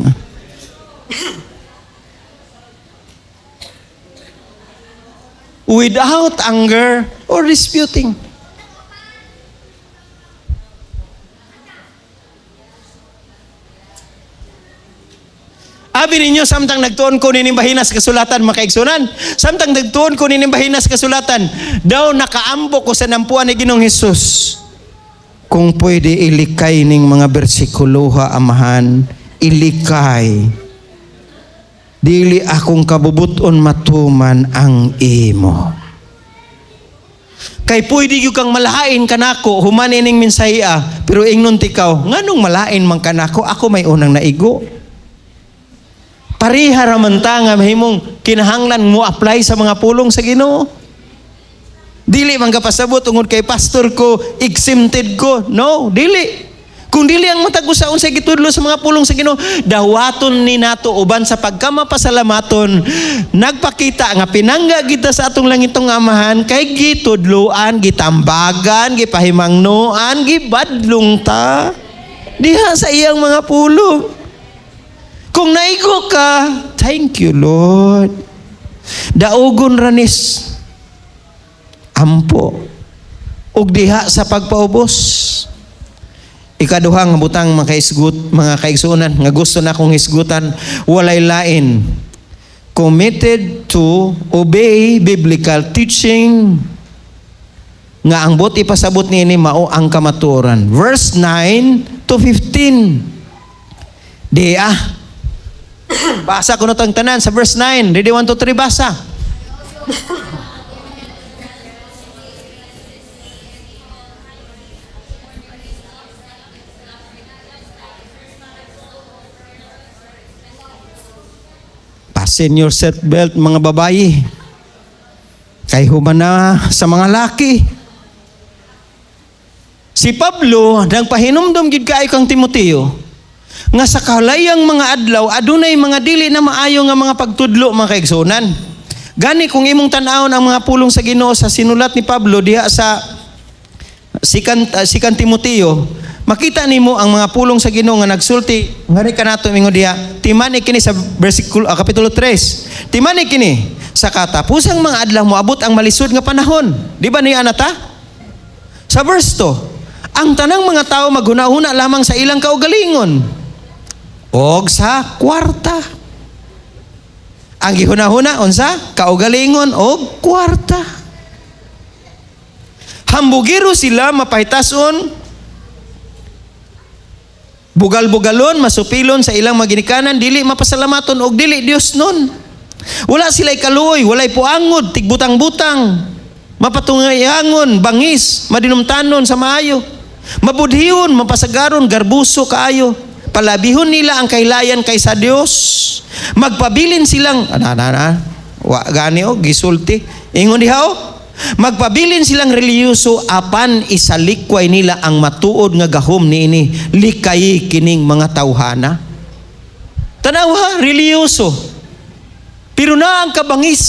Without anger or disputing. Abi ninyo, samtang nagtuon ko nining bahinas kasulatan, mga kaigsunan, samtang nagtuon ko nining bahinas kasulatan, daw nakaambo ko sa nampuan ni Ginoong Hesus. Kung pwede ilikay ning mga bersikulo ha, Amahan, ilikay. Dili akong kabubuton matuman ang imo. Kay pwede gyud kang malain kanako, human ining mensahe, pero ingnon tikaw, nganong malain man kanako, ako may unang naigo. Pareha ra man ta nga mahimong kinahanglan mo apply sa mga pulong sa Ginoo. Dili man kapasabot tungod kay pastor ko, exempted ko. No, dili. Kung dili ang matag usa unsay gitudlo sa mga pulong sa Ginoo, dawaton ni nato uban sa pagkamapasalamaton, nagpakita nga pinangga kita sa atong langitong Amahan kay gitudloan, gitambagan, gipahimangnoan, gibadlong ta diha sa iyang mga pulong. Kung naigo ka, thank you Lord. Daugon ranis ampo ug diha sa pagpaubos. Ikaduha nga butang mga kaisgut, mga kaigsuonan nga gusto na akong hisgutan, walay lain. Committed to obey biblical teaching nga ang buot ipasabot niini mao ang kamatuoran. Verse 9 to 15. Di ah. Basa ko na itong tanan sa verse 9. Ready, 1, 2, 3, basa. Fasten your seatbelt, mga babae. Kay human na sa mga laki. Si Pablo, nagpahinumdom gid kaayo kang Timoteo, nga sa kalayang mga adlaw adunay mga dili na maayo nga mga pagtudlo, mga kaigsuonan. Gani kung imong tan-awon ang mga pulong sa Ginoo sa sinulat ni Pablo diha sa sikan Timoteo, makita nimo ang mga pulong sa Ginoo nga nagsulti ngani kanato mingon diha, timani kini sa versikulo kapitulo 3. Timani kini sa katapusang mga adlaw moabot ang malisod nga panahon. Di ba niya anata? Sa verse 2, ang tanang mga tao maghuna-huna lamang sa ilang kaugalingon og sa kwarta. Ang gihuna-huna unsa? Kaugalingon og kwarta. Hambugiro sila, mapahitason, bugal-bugalon, masupilon sa ilang maginikanan, dili mapasalamaton og dili Dios nun. Wala sila'y kaluoy, walay puangod, tigbutang-butang, mapatungayangon, bangis, madinumtanon sa maayo. Mabudhion, mapasagaron, garbuso kaayo. Palabihon nila ang kahilayan kaysa Dios. Magpabilin silang ana ana ana. Wa gani o gisulti. Ingon diha o. Magpabilin silang relihiyoso apan isalikway nila ang matuod nga gahom niini, likayi kining mga tawhana. Tanawa, relihiyoso. Pero naa ang kabangis,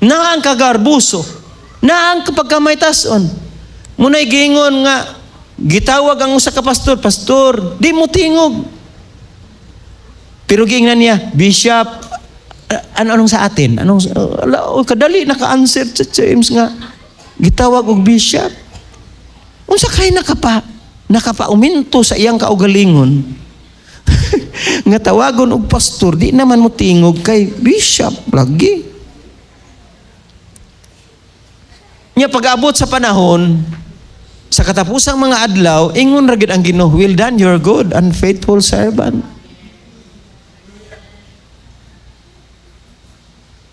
naa ang kagarbuso, naa ang pagkamaytason. Muna'y giingon nga gitawag ang usa ka pastor, "Pastor, di mo tingog." Pero giingnan niya, "Bishop, ano anong sa atin? Anong ala, oh, kadali naka-answer sa James nga gitawag og bishop." Unsa kay nakapa uminto sa iyang kaugalingon nga tawagon og pastor, di naman mo tingog kay bishop lagi. Nya pag-abot sa panahon sa katapusang mga adlaw, ingon ra gid ang Ginoo, "Well done, you're good and faithful servant."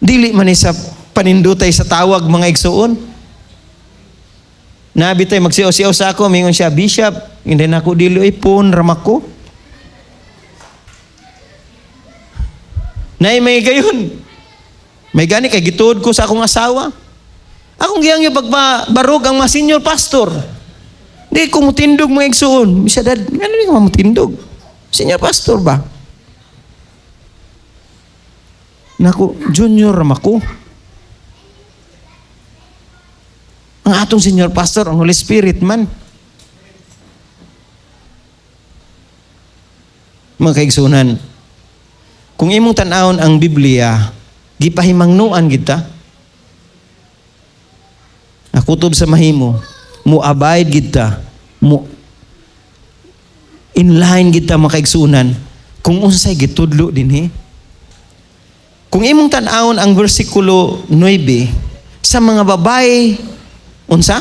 Dili man ni sa panindutay sa tawag, mga igsuon. Nabi tay magsiyaw-siyaw sa ako, mingon siya, "Bishop, hindi na ako dili ay phone ramako." Nay may gayon. May gani kay gituod ko sa akong asawa. Akong giyang yung pagbarog ang mga senior pastor. Di ko mutindog, mga igsuon. Bisa dad, ano di ka mutindog? Senior pastor ba? Naku, junior ramako. Ang atong senior pastor, ang Holy Spirit man. Mga kaigsunan, kung imong tan-awon ang Biblia, gipahimangnuan kita. Nakutob sa mahimo, mo abide kita, mo inline kita, mga kaigsunan, kung unsay gitudlo dinhi. Kung imong tan-awon ang versikulo 9, sa mga babae, unsa?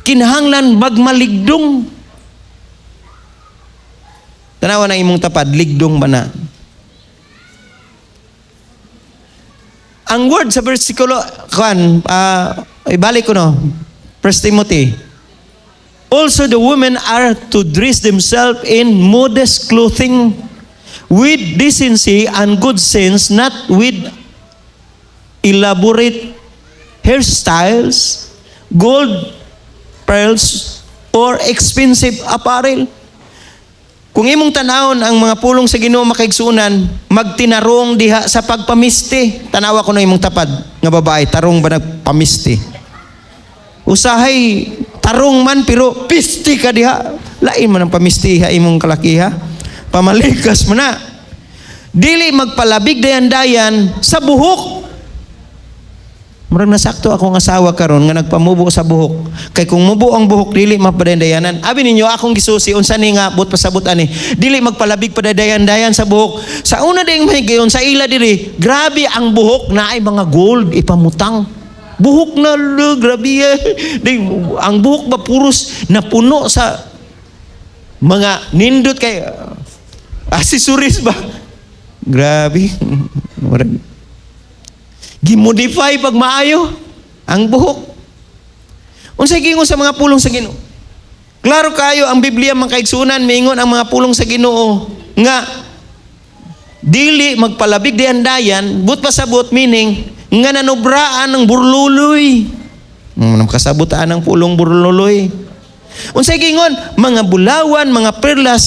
Kinahanglan magmaligdong. Tanawa ng imong tapad, ligdong ba na? Ang word sa versikulo, kuan, ibalik ko no, 1 Timothy. Also the women are to dress themselves in modest clothing with decency and good sense, not with elaborate hairstyles, gold, pearls, or expensive apparel. Kung imong tanawon ang mga pulong sa Ginoo, makaigsunan, magtinarong diha sa pagpamisti. Tanawa ko na imong tapad nga babae, tarong ba nagpamisti? Usahay tarong man pero pisti ka diha. Lain man ang pamisti ha imong kalakiha. Pamalikas mo na. Dili magpalabig dayan-dayan sa buhok. Murag nasakto akong asawa karon nga nagpamubo sa buhok. Kay kung mubo ang buhok, dili mapadayan-dayanan. Abi ninyo akong gisusi unsa ni nga but pasabot ani. Dili magpalabig padadayan-dayan sa buhok. Sa una ding mahigayon sa ila diri, grabe ang buhok na ay mga gold ipamutang. Buhok na lo, grabe eh. Di, ang buhok ba puros napuno sa mga nindot kay accessories ba? Grabe. Murag gimodify pag maayo ang buhok. Unsay gingon sa mga pulong sa Ginoo? Klaro kayo ang Biblia, mga kaigsunan, miingon ang mga pulong sa Ginoo nga dili magpalabig dayan-dayan, but pasabot meaning nga nanobraan ng burluloy. Nakasabutaan ng pulong burluloy. Unsay gingon? Mga bulawan, mga perlas,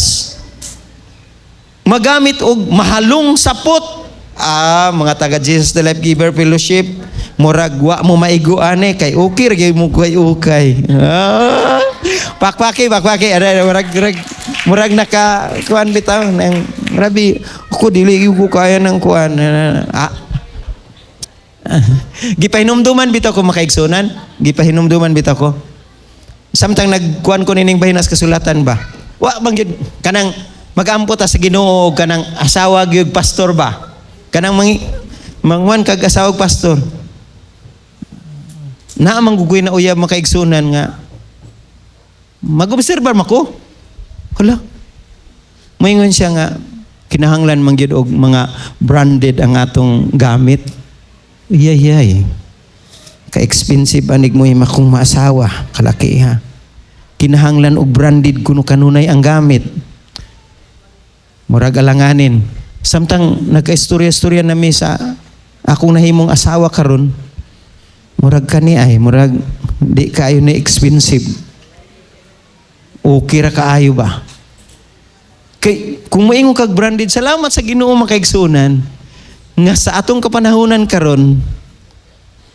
magamit og mahalong sapot. Ah, mga taga Jesus the Life Giver Fellowship, murag wa mo maigo ane kay okay ra gyud mo kay ukay. Ah, pakpaki, pakpaki, ada murag naka kuan bitaw nang grabe ako, dili ko kaya ng kuan. Ah. Gipahinumduman bitaw ko, makaigsunan. Gipahinumduman bitaw ko. Samtang nagkuan ko nining bahinas kasulatan ba. Wa bang gyud kanang mag-ampo ta sa Ginoo kanang asawa gyud pastor ba? Kanang mangwan kag asawa pastor. Naa man gugoy na uyab, makaigsunan, nga mag-obserbar mako. Hala. Moingon siya nga kinahanglan man gyud og mga branded ang atong gamit. Iyay. Ka-expensive anig mo kung maasawa, kalaki ha. Kinahanglan og branded kuno kanunay ang gamit. Murag alanganin. Samtang nagka-istorya-istorya nami sa akong nahimong asawa karon, murag kani ay murag di kaayo ni expensive. Okay ra kaayo ba? Kay kung moingon kag branded, salamat sa Ginoo, makaigsunan nga sa atong kapanahunan karon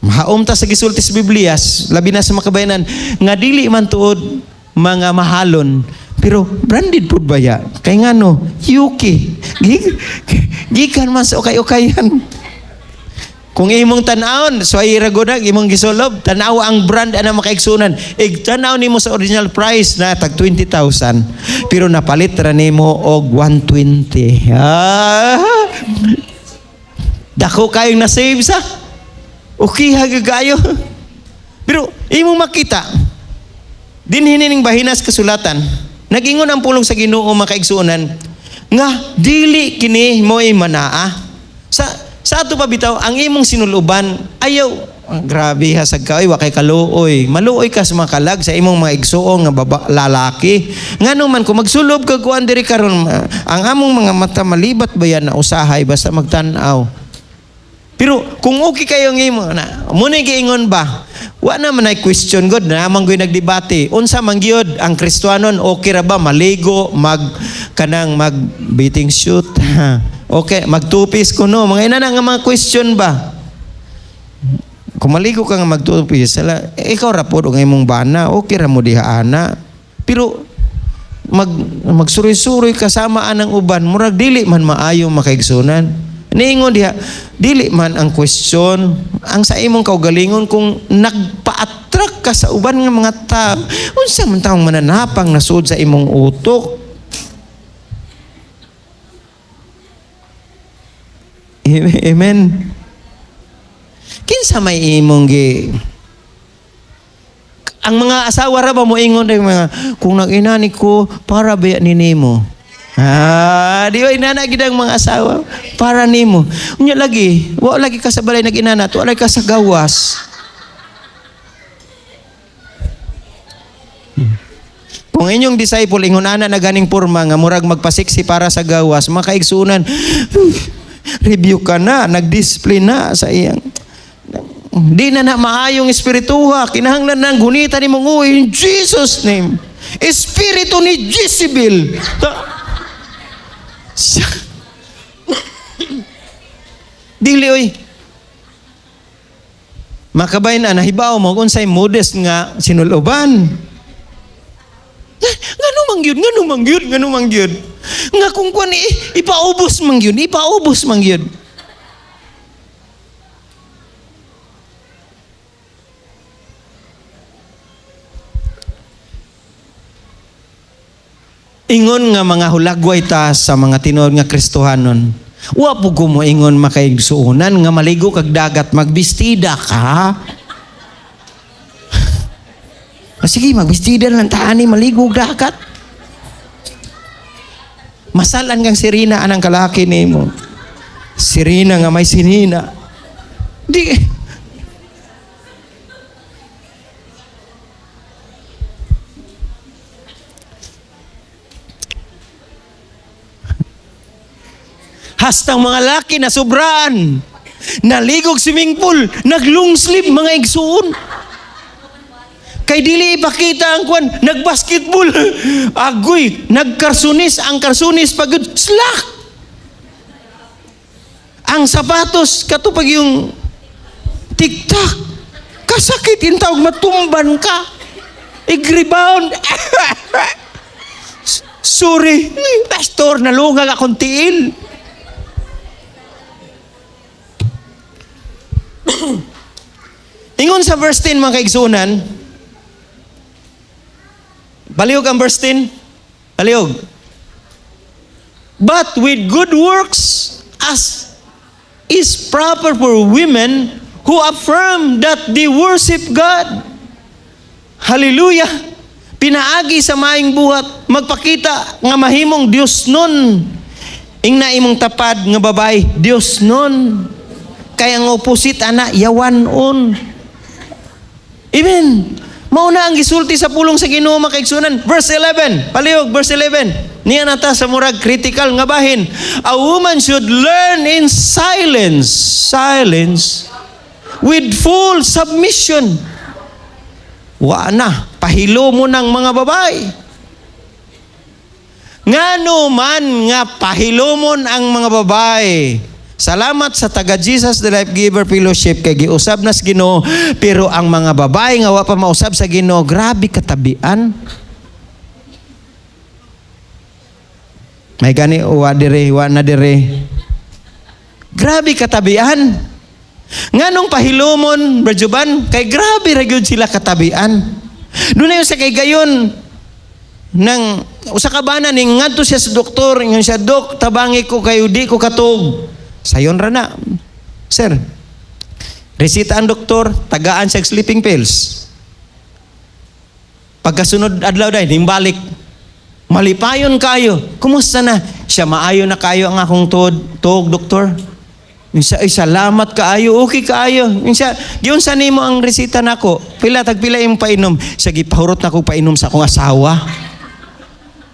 mahaom ta sa gisulti sa Biblia, labi na sa makabayanan nga dili man tuod mga mahalon, pero branded pud baya kay ngano Yuki gikan man sa ukay-ukayan. Kung imong tan-awon, so ay ragunag imong gisulob, tan-aw ang brand ana, makaigsunan. Ig tan-aw nimo sa original price na tag 20,000, pero napalit ra nimo og 120. Ah! Dako kayong na-save sa. Okay ha kayo. Pero imong makita, dinhi ning bahinas kasulatan, nagingon ang pulong sa Ginoo, makaigsuonan, nga dili kini mo'y manaa. Sa ato pa bitaw ang imong sinuluban ayaw, ah, grabe ha sa ka, wa kay kaluoy. Maluoy ka sa mga kalag sa imong mga igsuong nga baba, lalaki. Ngano man kung magsulob kag kuan diri karon, ah, ang among mga mata malibat ba yan na usahay basta magtan-aw. Pero kung okay kayo ng imo na mo na giingon ba? Wa na man ay question god na man goy nagdebate. Unsa man gyud ang Kristohanon, okay ra ba maligo, mag kanang mag bathing suit? Okay, magtupis kuno, mga ina na nga mga question ba? Kung maligo ka nga magtupis, sala, eh, ikaw ra pod og imong bana, okay ra mo diha ana. Pero magsuroy-suroy kasama anang uban, murag dili man maayo, makaigsunan. Niingon diha, dili man ang question, ang sa imong kaugalingon kung nagpa-attract ka sa uban nga mga tao, unsa man taong mananapang nasud sa imong utok? Amen. Kinsa may imong gi ang mga asawa ra ba mo ingon rin mga kung nag-inani ko para ba ni nimo? Ah, di ba inana gid ang mga asawa para nimo. Unya lagi, wa lagi ka sa balay nag-inana, wa lagi ka sa gawas. Kung inyong disciple ingon ana na ganing porma nga murag magpasiksi para sa gawas, makaigsunan, review ka na, nag-display na sa iyang di na na maayong espirituha, kinahanglan nang gunita ni mong uy, in Jesus' name. Espiritu ni Jezebel. Dili oy. Makabay na nahibaw mo kung unsay modest nga sinuloban. Ngano man gyud, ngano man gyud, ngano man gyud. Nga kung kuan ipaubos man gyud, ipaubos man gyud. Ingon nga mga hulagway ta sa mga tinuod nga Kristohanon. Wa po ko mo ingon, makaigsuonan, nga maligo kag dagat magbistida ka. Ah, sige, magbistida lang ta ani maligo og dagat. Masalan kang sirena anang kalaki nimo. Sirena nga may sinina. Di. Hastang mga laki na sobraan. Naligog swimming pool, nag-long sleeve, mga igsuon. Kay dili ipakita ang kwan, nagbasketball. Agoy, nagkarsunis, ang karsunis pag slack. Ang sapatos, kato pag yung tiktak. Kasakit intawag matumban ka. Ig-rebound. Sorry, pastor, nalungag akong tiil. Ingon sa verse 10, mga kaigsunan, palihog ang verse 10, palihog. But with good works as is proper for women who affirm that they worship God. Hallelujah! Pinaagi sa maayong buhat, magpakita nga mahimong Dios nun. Ingna imong tapad nga babae, Dios nun. Kaya ang opposite ana, yawan-on. Amen. Mao na ang gisulti sa pulong sa Ginoo, mga kaigsunan. Verse 11. Palihog, verse 11. Niya nata sa murag critical nga bahin. A woman should learn in silence. Silence. With full submission. Wa na. Pahilomon ang mga babae. Ngano man nga pahilomon ang mga babae? Salamat sa taga Jesus the Life Giver Fellowship kay giusab nas Ginoo, pero ang mga babae nga wa pa mausab sa Ginoo, grabe katabian. May gani wa dire, wa na dire. Grabe katabian. Nganong pahilomon, Brajuban? Kay grabe ra gyud sila katabian. Doon na sa kay gayon nang usa ka bana ning ngadto siya sa doktor, ingon siya, "Dok, tabangi ko kayo, di ko katug." Sayon ra na. Sir, resita ang doktor, tagaan siya og sleeping pills. Pagkasunod adlaw dahil, nimbalik. Malipayon kayo. "Kumusta na?" Siya, "Maayo na kayo ang akong tuog, doktor." Siya, "Ay, salamat kaayo, okay kaayo." Siya, "Giunsa nimo ang resita nako? Pila tag pila imong painom?" Siya, "Gipahurot na ko painom sa akong asawa."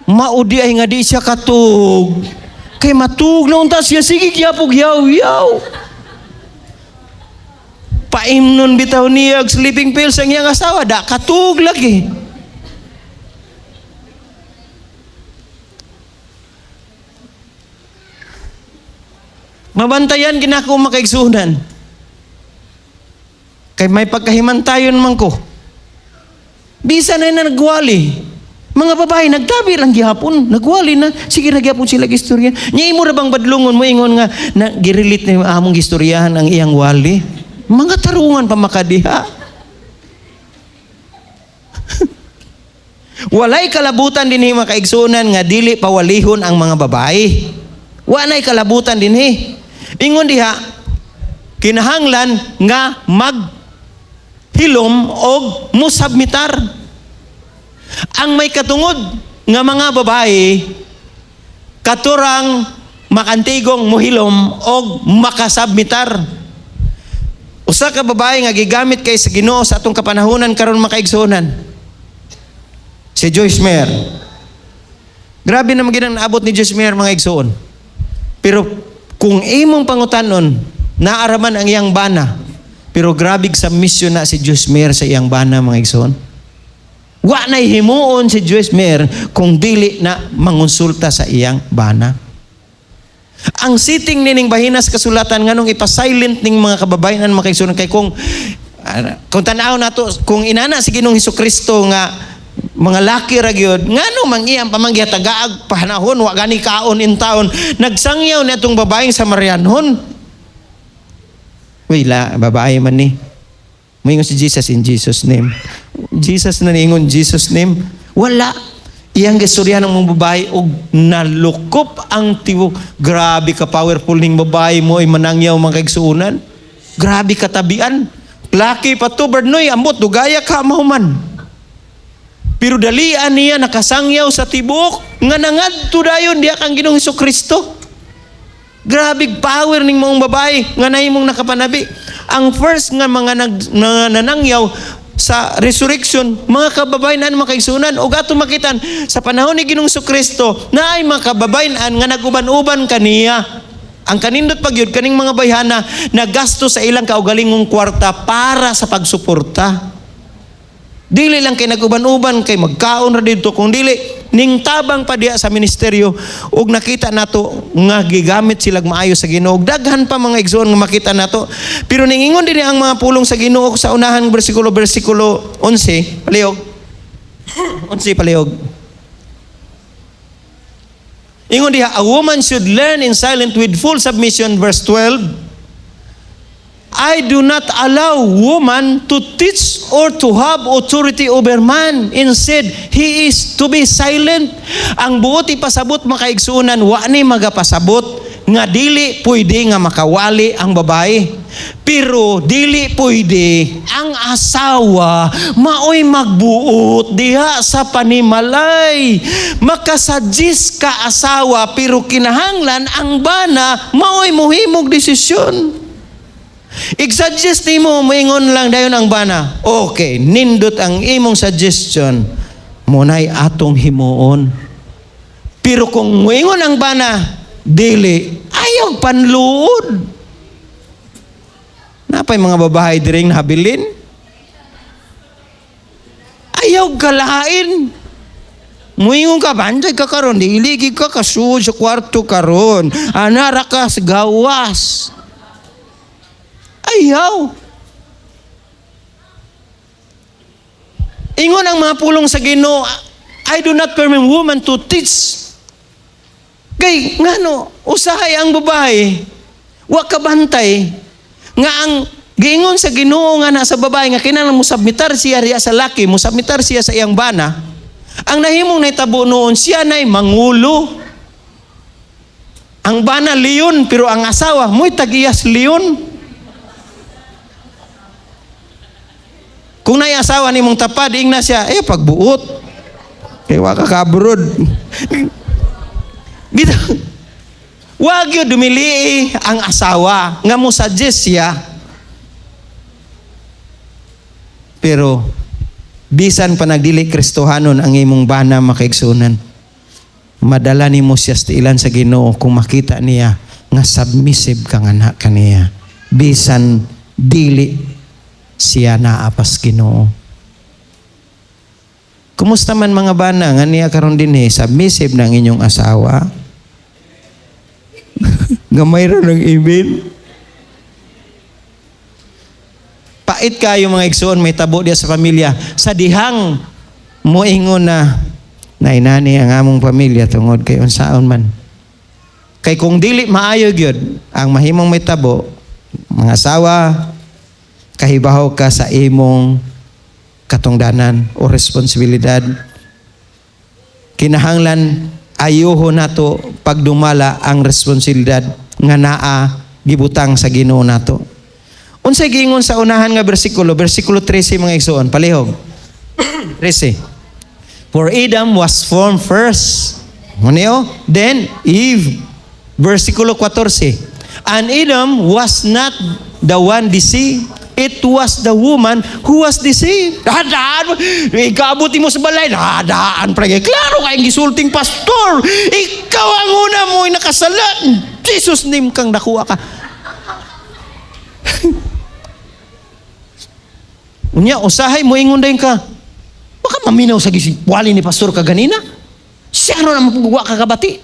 Maudi ay nga di siya katug. Kay matug na unta siya, sige gyapog yaw yaw. Paimnon bitaw niya og sleeping pills ang iyang asawa, da katug lagi. Mabantayan ginako, makaigsunan. Kay may pagkahimantayon man ko. Bisa na nagwali. Mga babae, nagtabi lang gihapon. Nagwali na. Sige na gihapon sila gistorya. Nya imo ra bang badlungon mo ingon nga na girelit na among gistoryahan ang iyang wali? Mga tarungan pa makadiha. Walay kalabutan dinhi, mga kaigsunan, nga dili pawalihon ang mga babae. Walay kalabutan dinhi. Ingon diha, kinahanglan nga maghilom og musabmitar. Ang may katungod nga mga babae katurang makantigong muhilom og makasabmitar. Usa ka babae nga gigamit kay sa Ginoo sa atong kapanahunan karon, makaigsuonan. Si Joyce Meyer. Grabe naman ginang naabot ni Joyce Meyer, mga igsuon. Pero kung imong pangutanon, naaraman ang iyang bana. Pero grabe sa mission na si Joyce Meyer sa iyang bana, mga igsuon. Wa na himuon si Joyce Meyer kung dili na mangonsulta sa iyang bana. Ang sitting nining bahinas kasulatan, nganong ipa-silent ning mga kababayenan, mga kaigsuonan, kay kung tan-aw nato, kung inana si Ginoong Hesukristo nga mga laki ra gyud, ngano mang iyang pamanggiha tagaag panahon wa gani kaon in taon nagsangyaw ni atong babaeng Samarianhon? Uy la, babae man ni. Moingon si Jesus, "In Jesus' name." Jesus na niingon, "Jesus' name." Wala. Iyang gistorya ng mga babae og nalukop ang tibuok. Grabe ka powerful ning babae mo ay manangyaw, mga kaigsuonan. Grabe katabian. Laki pa to, Bernoy, ambot, dugaya ka mahuman. Pero dalian niya nakasangyaw sa tibuok nga nangadto dayon diha kang Ginoong Kristo. Grabe power ning maong babae nga nahimong nakapanabi. Ang first nga mga nanangyaw sa resurrection, mga kababayenan, mga kaigsunan, ug ato makitan sa panahon ni Ginoong Kristo na ay mga kababayenan nga naguban-uban kaniya. Ang kanindot pag yun, kaning mga bayhana nagasto sa ilang kaugalingong kwarta para sa pagsuporta. Dili lang kay naguban-uban kay magkaon ra didto, kung dili ning tabang pa diha sa ministeryo ug nakita nato nga gigamit sila maayo sa Ginoo. Daghan pa, mga igsoon, nga makita nato. Pero ningingon dinhi ang mga pulong sa Ginoo sa unahan bersikulo, bersikulo 11, palihog. 11, palihog. Ingon diha, a woman should learn in silent with full submission. Verse 12, I do not allow woman to teach or to have authority over man. Instead, he is to be silent. Ang buot ipasabot, makaigsuunan, wa ni magapasabot nga dili pwede nga makawali ang babae. Pero dili pwede ang asawa maoy magbuot diha sa panimalay. Makasuggest ka asawa, pero kinahanglan ang bana maoy muhimog desisyon. I-suggest nimo, moingon lang dayon ang bana, "Okay, nindot ang imong suggestion, munay atong himuon." Pero kung moingon ang bana, "Dili," ayaw panluod. Napay mga babae diring nahabilin. Ayaw kalain. Muingon ka, "Banday ka karon, dili ka kasuod sa kwarto karon. Anara ka sa gawas." Ayaw. Ingon ang mga pulong sa Ginoo, "I do not permit woman to teach." Kay ngano, usahay ang babae, wa ka bantay nga ang giingon sa Ginoo nga nasa babae nga kinahanglan mo submitar siya riya sa laki, mo submitar siya sa iyang bana. Ang nahimong nahitabo noon, siya na'y mangulo. Ang bana leon, pero ang asawa mo'y tagiyas leon. Kung na'y asawa ni mong tapad, ingna siya, pagbuot. Kay wa ka kabrod. Bitaw, wag yun dumili ang asawa nga mo suggest siya. Pero bisan pa nagdili Kristohanon ang imong bana, makaigsunan, madala nimo siya sa tiilan sa Ginoo kung makita niya nga submissive ka nga na kaniya. Bisan dili siya naapas Ginoo. Kumusta man mga bana nga niya karon dinhi, submissive ng inyong asawa? Gamay ra ng email. Pait kayo mga igsoon, may tabo diya sa pamilya. Sa dihang moingon na nainani ang among pamilya tungod kay unsaon man. Kay kung dili maayo gyud ang mahimong may tabo, mga asawa, kahibaw ka sa imong katungdanan o responsibilidad. Kinahanglan ayuho nato pagdumala ang responsibilidad nga naa gibutang sa Ginoo nato. Unsay giingon sa unahan nga bersikulo, bersikulo 13 mga igsoon, palihog. 13. For Adam was formed first. Muneo? Then Eve. Bersikulo 14. And Adam was not the one deceived. It was the woman who was deceived. Dadaan, ikabuti mo sa balay, dadaan, pre. Klaro kayong gisulting pastor. Ikaw ang una mo nakasala. Jesus name kang nakuha ka. Unya, usahay mo ingon dayon ka. Baka maminaw sa gisipwali ni pastor ka ganina. Siya ro na mapugwa ka kabati.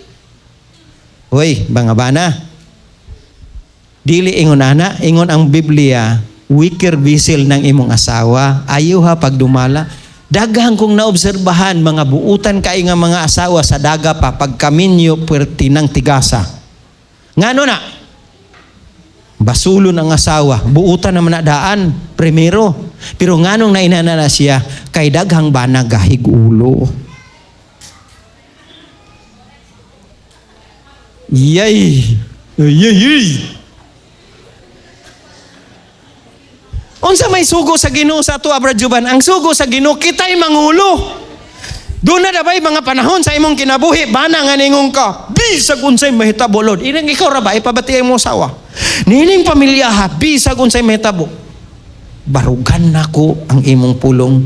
Hoy, mga bana. Dili ingon ana, ingon ang Biblia, weaker vessel ng imong asawa. Ayuha pagdumala. Daghang kong naobserbahan mga buutan kay nga mga asawa sa daga pa pagkaminyo puwerti ng tigasa. Ngano na? Basulon ang asawa, buutan naman na daan, primero. Pero nganong nainana na siya, kay daghang bana gahig ulo. Yay! Yay! Yay! Unsa may sugo sa Ginoo sa ato, Brad Juban? Ang sugo sa Ginoo, kita'y mangulo. Doon na dabay mga panahon sa imong kinabuhi, bana nga ningon ka, bisag unsay mahitabo, Lord. Ining ikaw ra ba, ipabati mo asawa. Nining pamilya ha, bisag unsay mahitabo. Barugan nako ang imong pulong.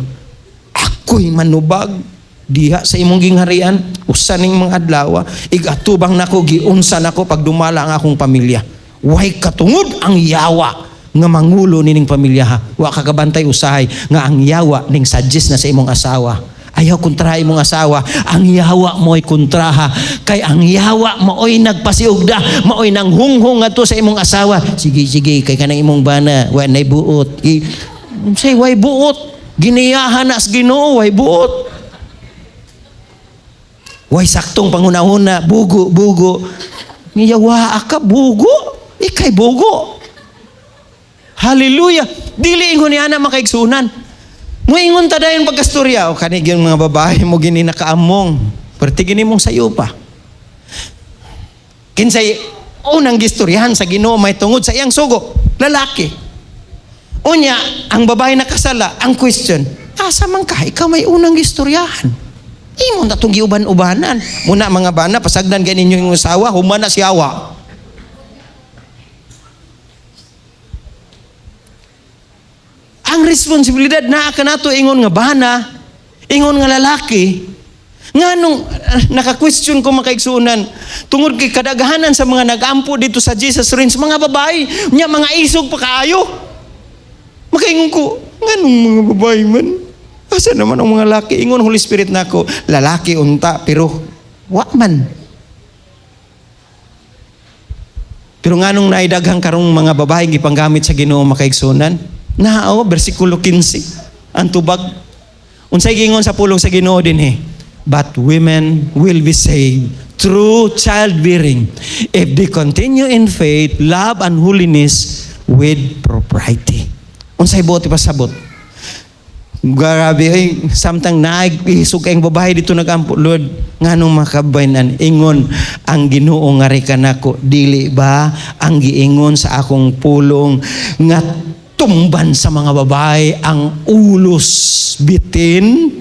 Ako'y manubag diha sa imong gingharian, usa ning mga adlaw, igatubang nako, giunsa nako pagdumala ang akong pamilya. Way katungod ang yawa nga mangulo nining pamilya ha. Wa ka kabantay usahay nga ang yawa ning suggest na sa imong asawa. Ayaw kontraha imong asawa, ang yawa mo'y kontraha. Kay ang yawa mao'y nagpasiugda, mao'y nanghunghong ngadto sa imong asawa. Sige, sige, kay kanang imong bana, wa nay buot. Unsay way buot? Giniyahan na sa Ginoo, way buot. Way saktong panghuna-huna, bugo, bugo. Ngiyawa ka, bugo? Ikay bugo. Hallelujah. Dili ingon niya na makaigsunan. Muingon ta dayon pagkastorya o kanig yung mga babae mo gini nakaamong. Perti gini mong sayo pa. Kinsay unang gistoryahan sa Ginoo may tungod sa iyang sugo, lalaki. Unya, ang babae nakasala, ang question, asa man ka? Ikaw may unang gistoryahan. Imo na itong giuban-ubanan. Muna mga bana, pasagdan ganin ninyo yung asawa, humana siyawa. Ang responsibilidad naa kanato ingon nga bana, ingon nga lalaki. Nganong naka-question ko, makaigsuonan, tungod kay kadaghanan sa mga nag-ampo dito sa Jesus Reigns, mga babae, nya mga isog pa kaayo. Makaingon ko, nganong mga babae man? Asa naman ang mga laki? Ingon Holy Spirit nako, lalaki unta, pero wa man. Pero nganong naidaghang karong mga babae gipanggamit sa Ginoo, makaigsuonan? Nao, bersikulo 15. Ang tubag. Unsay giingon sa pulong sa Ginoo dinhi? "But women will be saved through childbearing if they continue in faith, love, and holiness with propriety." Unsay buot ipasabot? Grabe ay, samtang naig isog kayong babae dito nagampo, "Lord, nganong makabayan?" Ingon ang Ginoo nga kanako, "Dili ba ang giingon sa akong pulong nga tumban sa mga babae ang ulos bitin?"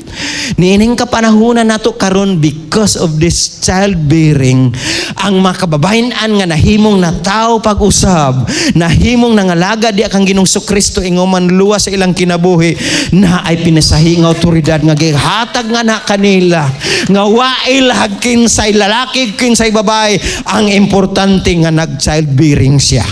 Niining kapanahonan nato karon, because of this childbearing, ang makababayin-an nga nahimong na tao pag-usab, nahimong nangalaga diha kang Ginoong Kristo ingon manluwas sa ilang kinabuhi, na ay pinasahi nga otoridad nga gihatag nga na kanila nga wail kinsay lalaki, kinsay babae, ang importante nga nag childbearing siya,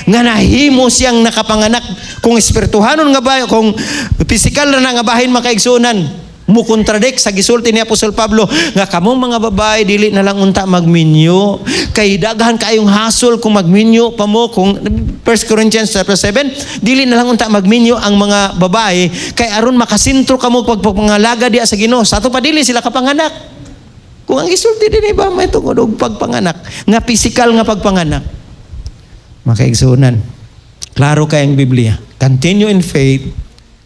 nga nahimo siyang nakapanganak. Kung espirituhanon nga ba, kung pisikal na nga bahin, makaigsuonan, mo contradict sa gisulti ni Apostol Pablo nga kamong mga babae dili na lang unta magminyo kay daghan kayong hasol kung magminyo pa mo. Kung 1 Corinthians chapter 7, dili na lang unta magminyo ang mga babae kay aron makasentro kamo pagpangalaga diya sa Ginoo. Sa ato pa, dili sila kapanganak. Kung ang gisulti dinhi ba may tungod og pagpanganak nga pisikal nga pagpanganak. Makaigsuonan, klaro kay ang Biblia. Continue in faith,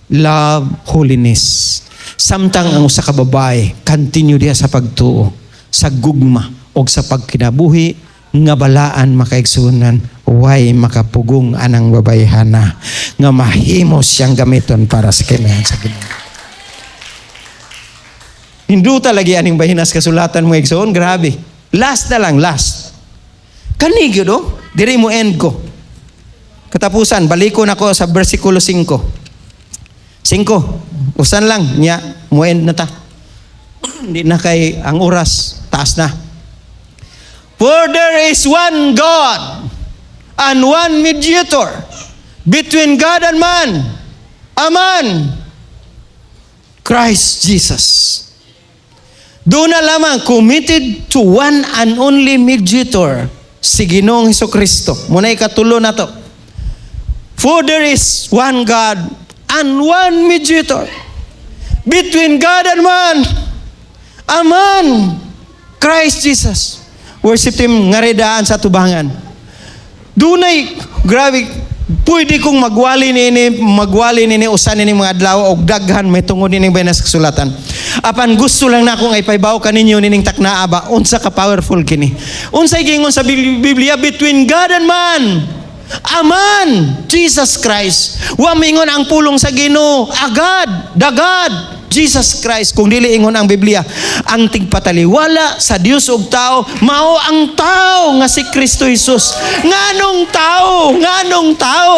love, holiness. Samtang ang usa ka babae, continue diha sa pagtuo, sa gugma, o sa pagkinabuhi nga balaan, makaigsuonan, way makapugong anang babayhana nga mahimo siyang gamiton para sa kinahan sa Ginoo. Hinduta lagi aning bahinas kasulatan mo, igsoon, grabe. Last na lang, last. Kani gyud oh, diri mo end ko. Katapusan, balikon ako sa versikulo 5. 5. Usan lang nya mo end na ta. Hindi na kay ang oras taas na. "For there is one God and one mediator between God and man, a man, Christ Jesus." Doon na lamang committed to one and only mediator, si Ginoong Hesus Kristo. Muna ikatulo na to. "For there is one God and one mediator between God and man, a man, Christ Jesus." Worship team, nga daan sa tubangan. Dunay, grabe, pwede kong magwali nini usan nini mga adlaw og daghan may tungod nining bahinas kasulatan. Apan gusto lang nako nga ipahibaw kaninyo nining taknaa ba, unsa ka powerful kini. Unsay giingon sa Biblia? Between God and man, a man, Jesus Christ. Wa mingon ang pulong sa Ginoo, a God, the God, Jesus Christ. Kung dili ingon ang Biblia, ang tigpataliwala sa Dios ug tao, mao ang tao nga si Kristo Jesus. Nganong tao? Nganong tao?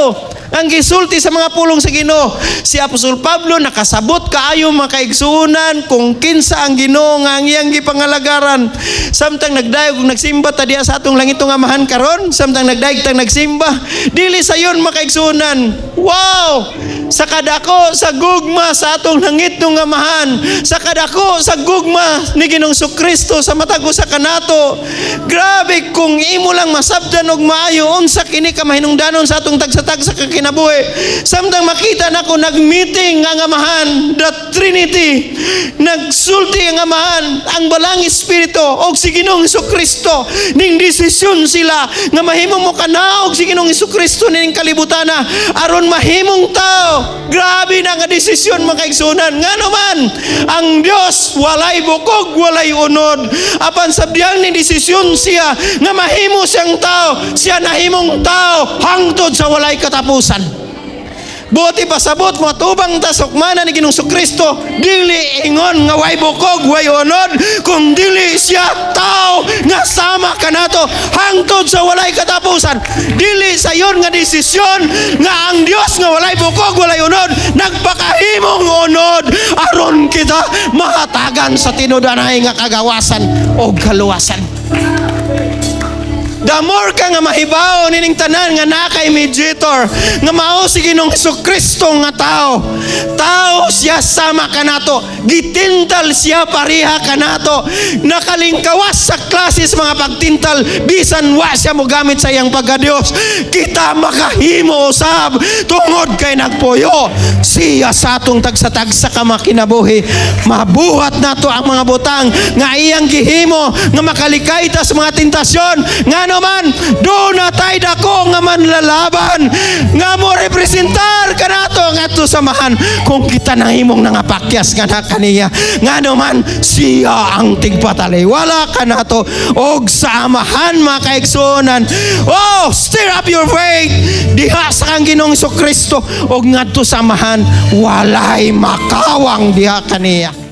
Ang gisulti sa mga pulong sa Ginoo, si Apostol Pablo nakasabot kaayo, makaigsuonan, kung kinsa ang Ginoo nga ang iyang gipangalagaran. Samtang nagdayeg ug nagsimba ta diha sa atong langitong Amahan karon, samtang nagdayeg tang nagsimba, dili sayon, makaigsuonan. Wow! Sa kadako sa gugma sa atong langitong Amahan, sa kadako sa gugma ni Ginoong Kristo sa matag usa kanato. Grabe kung imo lang masabdan og maayo unsa kini ka mahinungdanon sa atong tagsa-tagsa ka kinabuhi. Samtang makita nako nag-meeting ang Amahan, the Trinity, nagsulti ang Amahan, ang Balaang Espiritu og si Ginoong Kristo, ning desisyon sila nga mahimong mo kanaog si Ginoong Kristo nining kalibutana aron mahimong tao. Grabe na nga desisyon, makaigsuonan. Ngano man ang Dios walay bukog, walay unod. Apan sabdyang ni desisyon siya nga mahimo siyang tao, siya nahimong tao hangtod sa walay katapusan. Buot ipasabot mo atubang ta sa hukmanan ni Ginoong Kristo, dili ingon nga way bukog, way unod, kung dili siya tao nga sama kanato hangtod sa walay katapusan. Dili sayon nga desisyon nga ang Dios nga walay bukog, walay unod, nagpakahimong unod aron kita mahatagan sa tinud-anay nga kagawasan o kaluwasan. The more ka nga mahibaw nining tanan nga naa kay mediator nga mao si Ginoong Kristo nga tao. Tao siya sama kanato. Gitintal siya pareha kanato. Nakalingkawas sa klase sa mga pagtintal bisan wa siya mogamit sa iyang pagka-Dios. Kita makahimo usab tungod kay nagpuyo siya sa atong tagsa-tagsa ka makinabuhi. Mabuhat nato ang mga butang nga iyang gihimo nga makalikay ta sa mga tentasyon. Ngano man, duna tay dako nga manlalaban nga mo representar kanato ngadto sa Amahan kung kita nahimong nangapakyas nga na kaniya. Ngano man, siya ang tigpataliwala kanato og sa Amahan, mga kaigsuonan. Oh, stir up your faith diha sa kang Ginoong Kristo og ngadto sa Amahan, walay makawang diha kaniya.